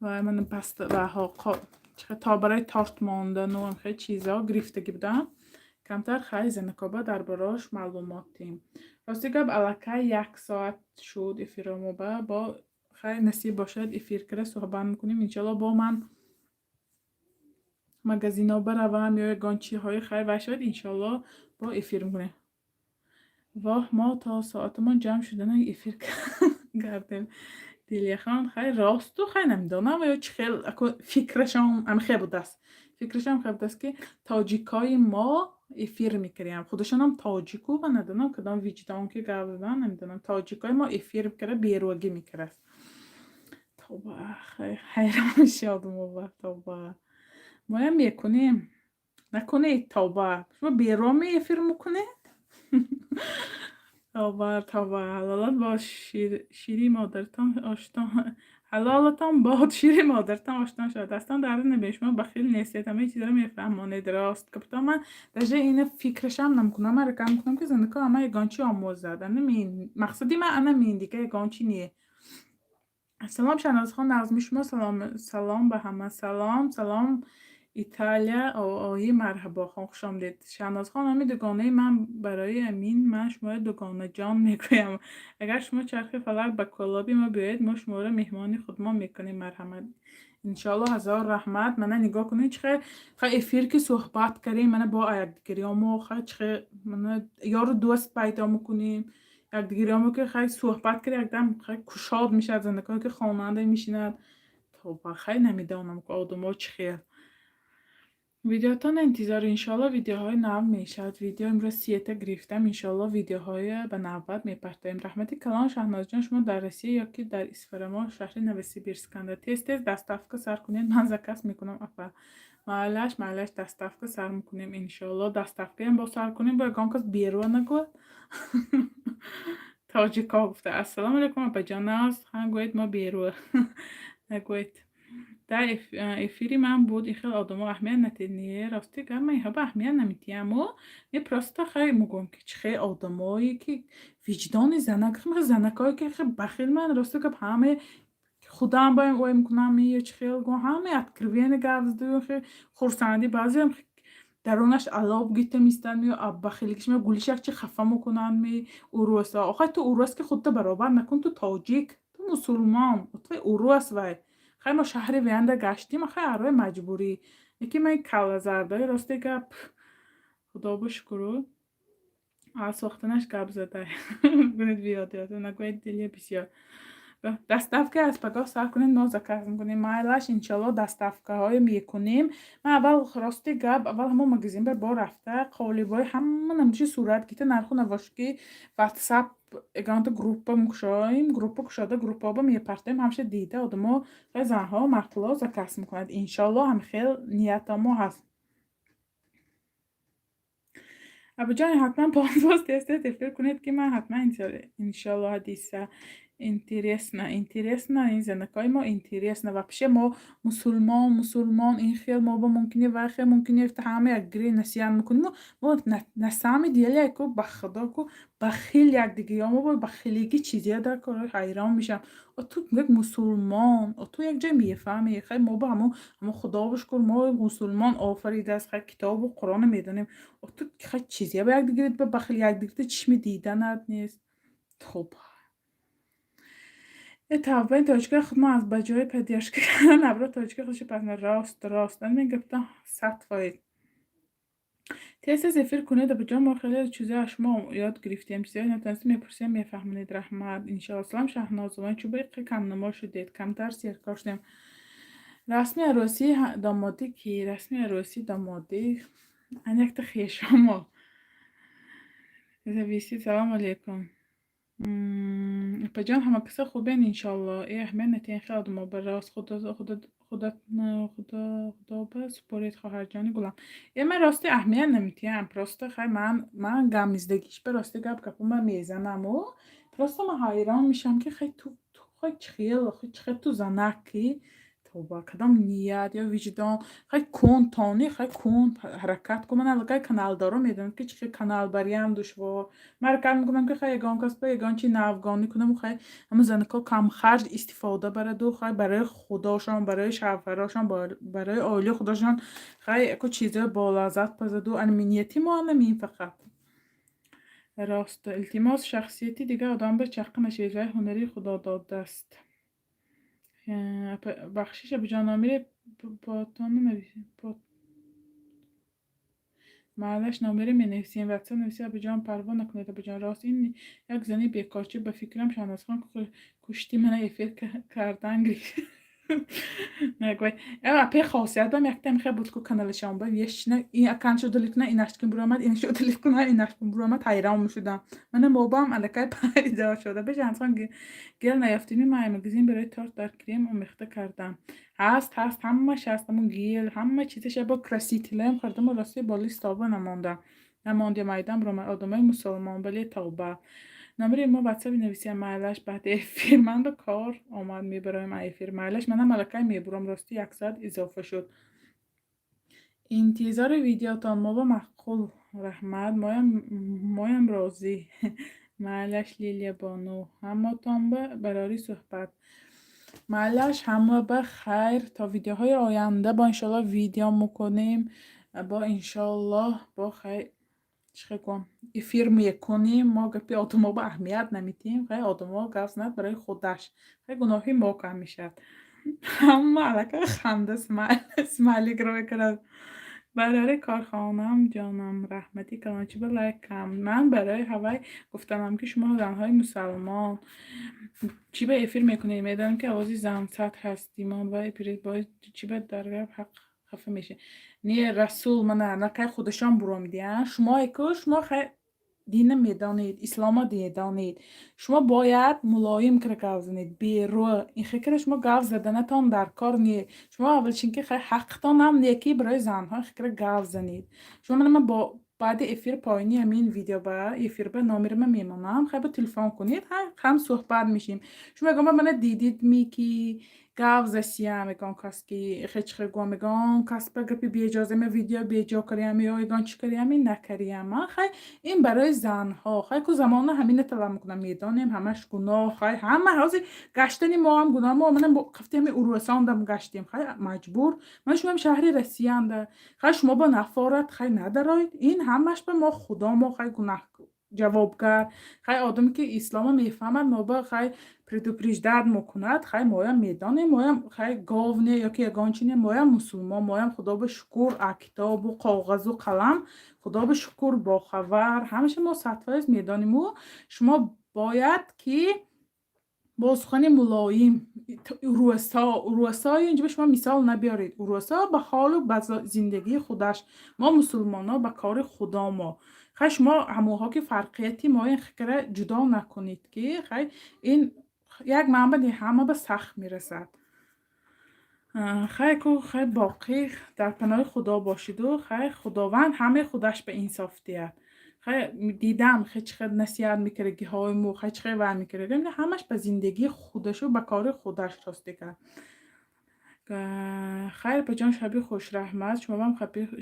ва ман паста ваҳо то барои торт мондану ҳамихел чизо гирифтагӣ будам камтар. Хай, занакоба дар борааш маълумот дем. Рости гап, аллакай як соат шуд эфиромоба. Бо хай, насиб бошад, эфир кара суҳбат мекунем, иншоалло. Бо ман магазино баравам ё ягон чиҳои хай вай шавад, иншоалло, бо эфир мекунем. Воҳ, мо то соатамон ҷамъ шудана эфир кардем. Дилияхон, хай, росту, хай, намедонам, ё чӣ хел фикрашон амхел будааст, фикрашон амхел будааст, ки тоҷикои мо эфир мекардем, худашонам тоҷику ва надонам кадом виҷдон ки гап задан, намедонам, тоҷикои мо эфир мекарда, беруагӣ мекардаст. Тоба, ҳайрон шудам. Тоба, моям мекунем, накунед. Тоба, шумо бероми эфир мекунед. Тоба, тоба, ҳалолат бо шири модаратон оштон, ҳалолатон бод, шири модаратон оштон шавад. Дастон дард набинад, шумо бахил нестед, ҳамаи чизаро мефаҳмонед. Рост капитон, ман даже ина фикрашам намекунам. Ман ҳаракат мекунам, ки занако ама ягон чи омӯзад. Анамин мақсади ман, анамин, дига ягон чи не. Салом, Шаҳнозхон, нағзми шумо? Салом, салом ба ҳама, салом, салом, Италия ои, марҳабо хон, хушомадед. Шаҳнозхон, номи дугонаи ман, барои амин ман шуморо дугонаҷон мегӯям. Агар шумо чархи фалак ба Кӯлоби мо биёед, мо шуморо меҳмони худмон мекунем, марҳамат, иншоалло. Ҳазор раҳмат. Мана нигоҳ кунед, чӣ хел хай эфир ки суҳбат кардем, мана бо якдигариёмо хай чӣ хел мана ёру дӯст пайдо мекунем. Якдигариёмо ки хай суҳбат кардем, якдам хай кушод мешавад, занакое ки хонанда мешинад. Тоба, хай, намедонам, одамо чӣ хел. Видеотон интизор, иншоалло, видеоҳои нав мешавад. Видео имрӯз сиета гирифтам, иншоалло, видеоҳои ба навбат мепартоем. Раҳмати калон, Шаҳнозҷон. Шумо дар Россия ё ки дар Исфарамо, шаҳри Новосибирсканда? Тез тез доставка сар кунед, ман заказ мекунам, апа. Майлаш, майлаш, доставка сар мекунем, иншоалло. Доставкаям бо сар кунем, бо ягон кас беруа нагӯяд. Тоҷико гуфта: «Ассалому алайкум, апаҷон, нағз?» Ҳа, гӯед, мо беруа нагӯед. Дар эфири ман буд ин хел одамо, аҳамият надиҳед. Не, рости гап, ман инҳо ба аҳамият намедиҳаму не, просто хай мегӯям, ки чӣ хел одамое ки виҷдони занак, занакое ки бахил. Ман, рости гап, ҳаме худам ба ой мекунам ё чӣ хел гӯям, ҳаме откровенно гап задаю, хурсандӣ. Баъзеам дарунаш алоб гита мистанд, ё бахилигиш ме гулишак чи хафа мекунанд ми уруса. Охай, ту урус ки худта баробар накун, ту тоҷик, ту мусулмон, ту урус. Вай хай, мо шаҳри Венда гаштим, хай, арӯи маҷбурӣ. Яки ман каллазардаи, рости гап, худо шукру, аз сохтанаш гап задай гунед, биёд ёд нагӯед. Дилия бисёр доставка аз пагоҳ сар кунед, мо заказ мекунем. Майлаш, иншоалло, доставкаҳое мекунем. Ман аввал, рости гап, аввал ҳамон магазин бар бо рафта, қолибҳои ҳама намудиши сурат гирифта, нарху навошки ватсап ягонта группа мекушоем, группа кушода, группаҳо мепартоем, ҳамаша дида, одамо, занҳо, мардҳо заказ мекунанд, иншоалло. Ҳамхел ниятамо ҳаст. Абуҷон, ҳатман боз тез-тез эфир кунед, ки ман ҳатман, иншолло. Ҳадиса интересно, интересно, ин занакҳои мо интересно. Вообще мо мусулмон, мусулмон ин хел мо ба мумкине вай хел мумкине ҳама як гири насиҳат мекунем. Мо на самом деле ку, ба худо ку, бахил якдигаё мо бахилигӣ чизия дар кор, ҳайрон мешавам. Ту як мусулмон, ту як ҷой мефаҳмӣ. Хай, мо ба ҳамо, худоро шукр, мо мусулмон офаридааст, хай, китобу Қуръонро медонем. Ту хай чизия ба якдигарит ба бахил, якдигарта чишми диданат нест. Тоба! Э, тавба, ин тоҷикои худ мо аз ба ҷои поддержка кардан абро тоҷикои худшо пас. Рост, рост, ин гуфтам 100%. Тез-тез эфир кунед, абуҷон, мо хеле чизҳо аз шумо ёд гирифтем, чизҳои натонистем мепурсем, мефаҳмонед, раҳмат. Иншоалло. Салом, Шаҳнозова, чӯба камнамо шудед, камтар серкор шудем. Расми арӯсии домодӣ кӣ? Расми арӯсии домодӣ ан якта хешомо. Зависит. Салому алейкум. Апаҷон, ҳама каса хубен, иншоалло. Э, аҳамият натиҳен хел одамо ба, рост, худо худоба супоред, хоҳарҷони гулам. Э, ман рости аҳамият наметиҳам, просто хай ман гамиздагиш ба рости гап гапума мезанаму просто ман ҳайрон мешавам, ки хай ту хай чихел, чихел ту занакӣ, тавба, кадом ният ё виҷдон, хай кун тони, хай кун, ҳаракат кун. Ман аллакай каналдоро медонам, ки чихел каналбариам душвор. Ман ҳаракат мекунам, ки хай ягон кас ба ягон чи навгонӣ кунаму хай ҳамун занако камхарҷ истифода бараду хай барои худошон, барои шавҳарошон, барои оилаи худошон хай яко чизҳои болаззат пазаду анами нияти мо анами ин фақат. Рост, илтимос, шахсияти дигар одам ба чаққа нашавед, вай ҳунари худододааст. Бахшиш, абуҷон, номери потоно нависед. Маълаш, номере менависем, ватсап нависед, абуҷон, парво накунед, абуҷон. Рост, ин як зани бекорчӣ, ба фикрам, Шаҳнозхон кушти мана эфир кардан гирифт. Апе хосиятам яктам хе буд ку каналашон ба вешна ин аккаунтшо удалить куна, инаш кин буромад, инашо удалить куна, инаш кин буромад, ҳайрон мешудам. Мана мобам аллакай пайдо шуда. Бе Шаҳнозхон, гел наёфтими, ман магазин барои торт дар крем омехта кардам. Ҳаст, ҳаст, ҳамаш ҳаст, ҳамун гел, ҳама чизаш, бо красителаам хӯрдаму рости болои стоба намонда. Намонди, майдан буромад. Одамои мусулмон, бале, тавба. Номери мо ватсапи нависем, майлаш, баъди эфир ман ба кор омад, мебароем эфир, майлаш, манам аллакай мебурам, рости як соат изофа шуд. Интизори видеотон, мо ба маъқул, раҳмат, моям розӣ. Майлаш, Лилия бону, ҳамотон ба барори суҳбат. Майлаш, ҳама ба хайр, то видеоҳои оянда бо иншоалло видео мекунем, бо иншоаллоҳ, бо хайр, чӣ кун, эфир мекунем. Мо гапи одамо ба аҳамият наметиҳем, хай, одамо гап занад барои худаш, хай, гуноҳи мо кам мешавад. Ҳама аллакай ханда смайлик ро мекунад. Барори корхонаам, ҷонам, раҳмати калон, чӣ ба лайк кам? Ман барои ҳавай гуфтанам, ки шумо занҳои мусалмон чӣ ба эфир мекунед? Медонам, ки овози зансат ҳастимон ва боз чӣ ба дар гап ҳақ хафа мешавед? Не, Расул, мана аллакай худашон буромидиянд. Шумое ку шумо хай динна медонед, исломо медонед. Шумо бояд мулоим кира гап занед, берӯ. Ин хел кира шумо гап заданатон дар кор не. Шумо аввалчин ки хай ҳақтонам не, ки барои занҳо ин хел кира гап занед. Шумо мана ман бо баъди эфир поёни ҳамин видео ба эфир ба номерима мемонам, хай бо телефон кунед, ҳам суҳбат мешем. Шумо ягон бор мана дидид ми ки гап засиям, ягон кас ки хеч гӯ мегон кас ба гапи беиҷоза ме видео беҷо кариям ё ягон чӣ кариям, ин накариям. Ман хай ин барои занҳо, хай ку замона ҳамина талаб мекунам, медонем, ҳамаш гуноҳ, хай ҳама ҳозир гаштани мо ҳам гуноҳ. Мо мана қафти ҳами урусондам гаштем, хай маҷбур. Ман шумоам шаҳри Россиянда, хай шумо ба нафорат, хай надароед, ин ҳамаш ба мо худо мо хай гунаҳ ҷавобгар. Хай одаме ки исломо мефаҳмад, мо ба хай предупреждать мекунад, хай моям медонем, моям хай гов не ё ки ягон чи не, моям мусулмон, моям худо ба шукр, а китобу коғазу қалам, худо ба шукр, бохабар, ҳамаша мо 100% медониму шумо бояд ки бо сухани мулоим урусо, урусои инҷо ба шумо мисол набиёред, урусо ба ҳолу ба зиндагии худаш, мо мусулмонҳо ба кори худомо. Хай шумо ҳамонҳо ки фарқияти мо ин фикра ҷудо накунед, ки хай ин як манбаъ ҳама ба сахт мерасад. Хай ку хай боқӣ дар паноҳи Худо бошиду хай Худованд ҳамаи худаш ба инсоф диҳад. Хай, дидам, хе чӣ хел насиҳат мекардагиҳои мо, хай, чӣ хел вай мекарда, ҳамаш ба зиндагии худашу ба кори худаш ростига. Хайр, апаҷон, шаби хуш, раҳмат, шумоам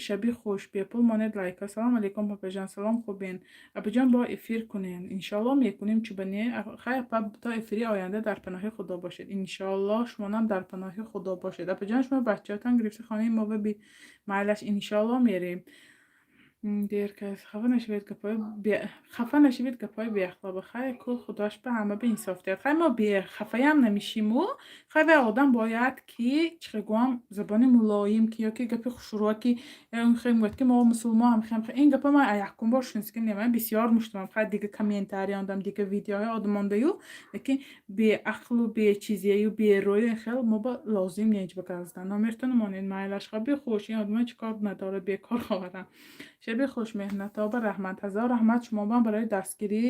шаби хуш. Бепул монед лайка. Салом алейкум, апаҷон, салом, хубен, апаҷон? Бо эфир кунен, иншоалло мекунем, чуба не. Хайр, апа, то эфири оянда дар паноҳи Худо бошед. Иншоалло, шумонам дар паноҳи Худо бошед. Апаҷон, шумо бачаҳотон гирифта хонаи мо би, майлаш, иншоалло мерем. Дер кас, хафа нашавед, гапҳои хафа нашавед, гапҳои беахлоба. Хайр ку, Худош ба ҳама ба инсоф диҳад. Хайр, мо бехафаям намешиму. Хайр, вай одам бояд ки, чӣ гӯям, забони мулоим ки ё ки гапи хушрӯа ки мегӯяд, ки мо мусулмон. Ин гапа ман якум бор шунидагим не, ман бисёр муштавам. Хайр, дига комментарий ондам, дига видеоҳои одамондаю, лекин беақлу бечизияю берою хел мо ба лозим неҷ ба газдан. Номертон монед, майлаш, хаби хуш. Ин одама чӣ кор надорад, бекор ховарам. Шаби хуш, меҳнатоба, раҳмат, ҳазор раҳмат шумобам барои дастгирӣ,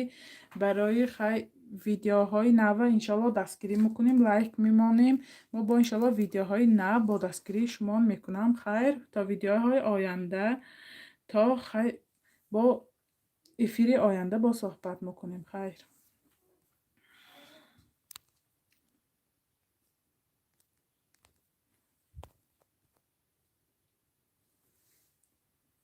барои хай видеоҳои нава. Иншоалло дастгирӣ мекунем, лайк мемонем мо бо, иншоалло, видеоҳои нав бо дастгирии шумо мекунам. Хайр, то видеоҳои оянда, то хай бо эфири оянда бо суҳбат мекунем. Хайр.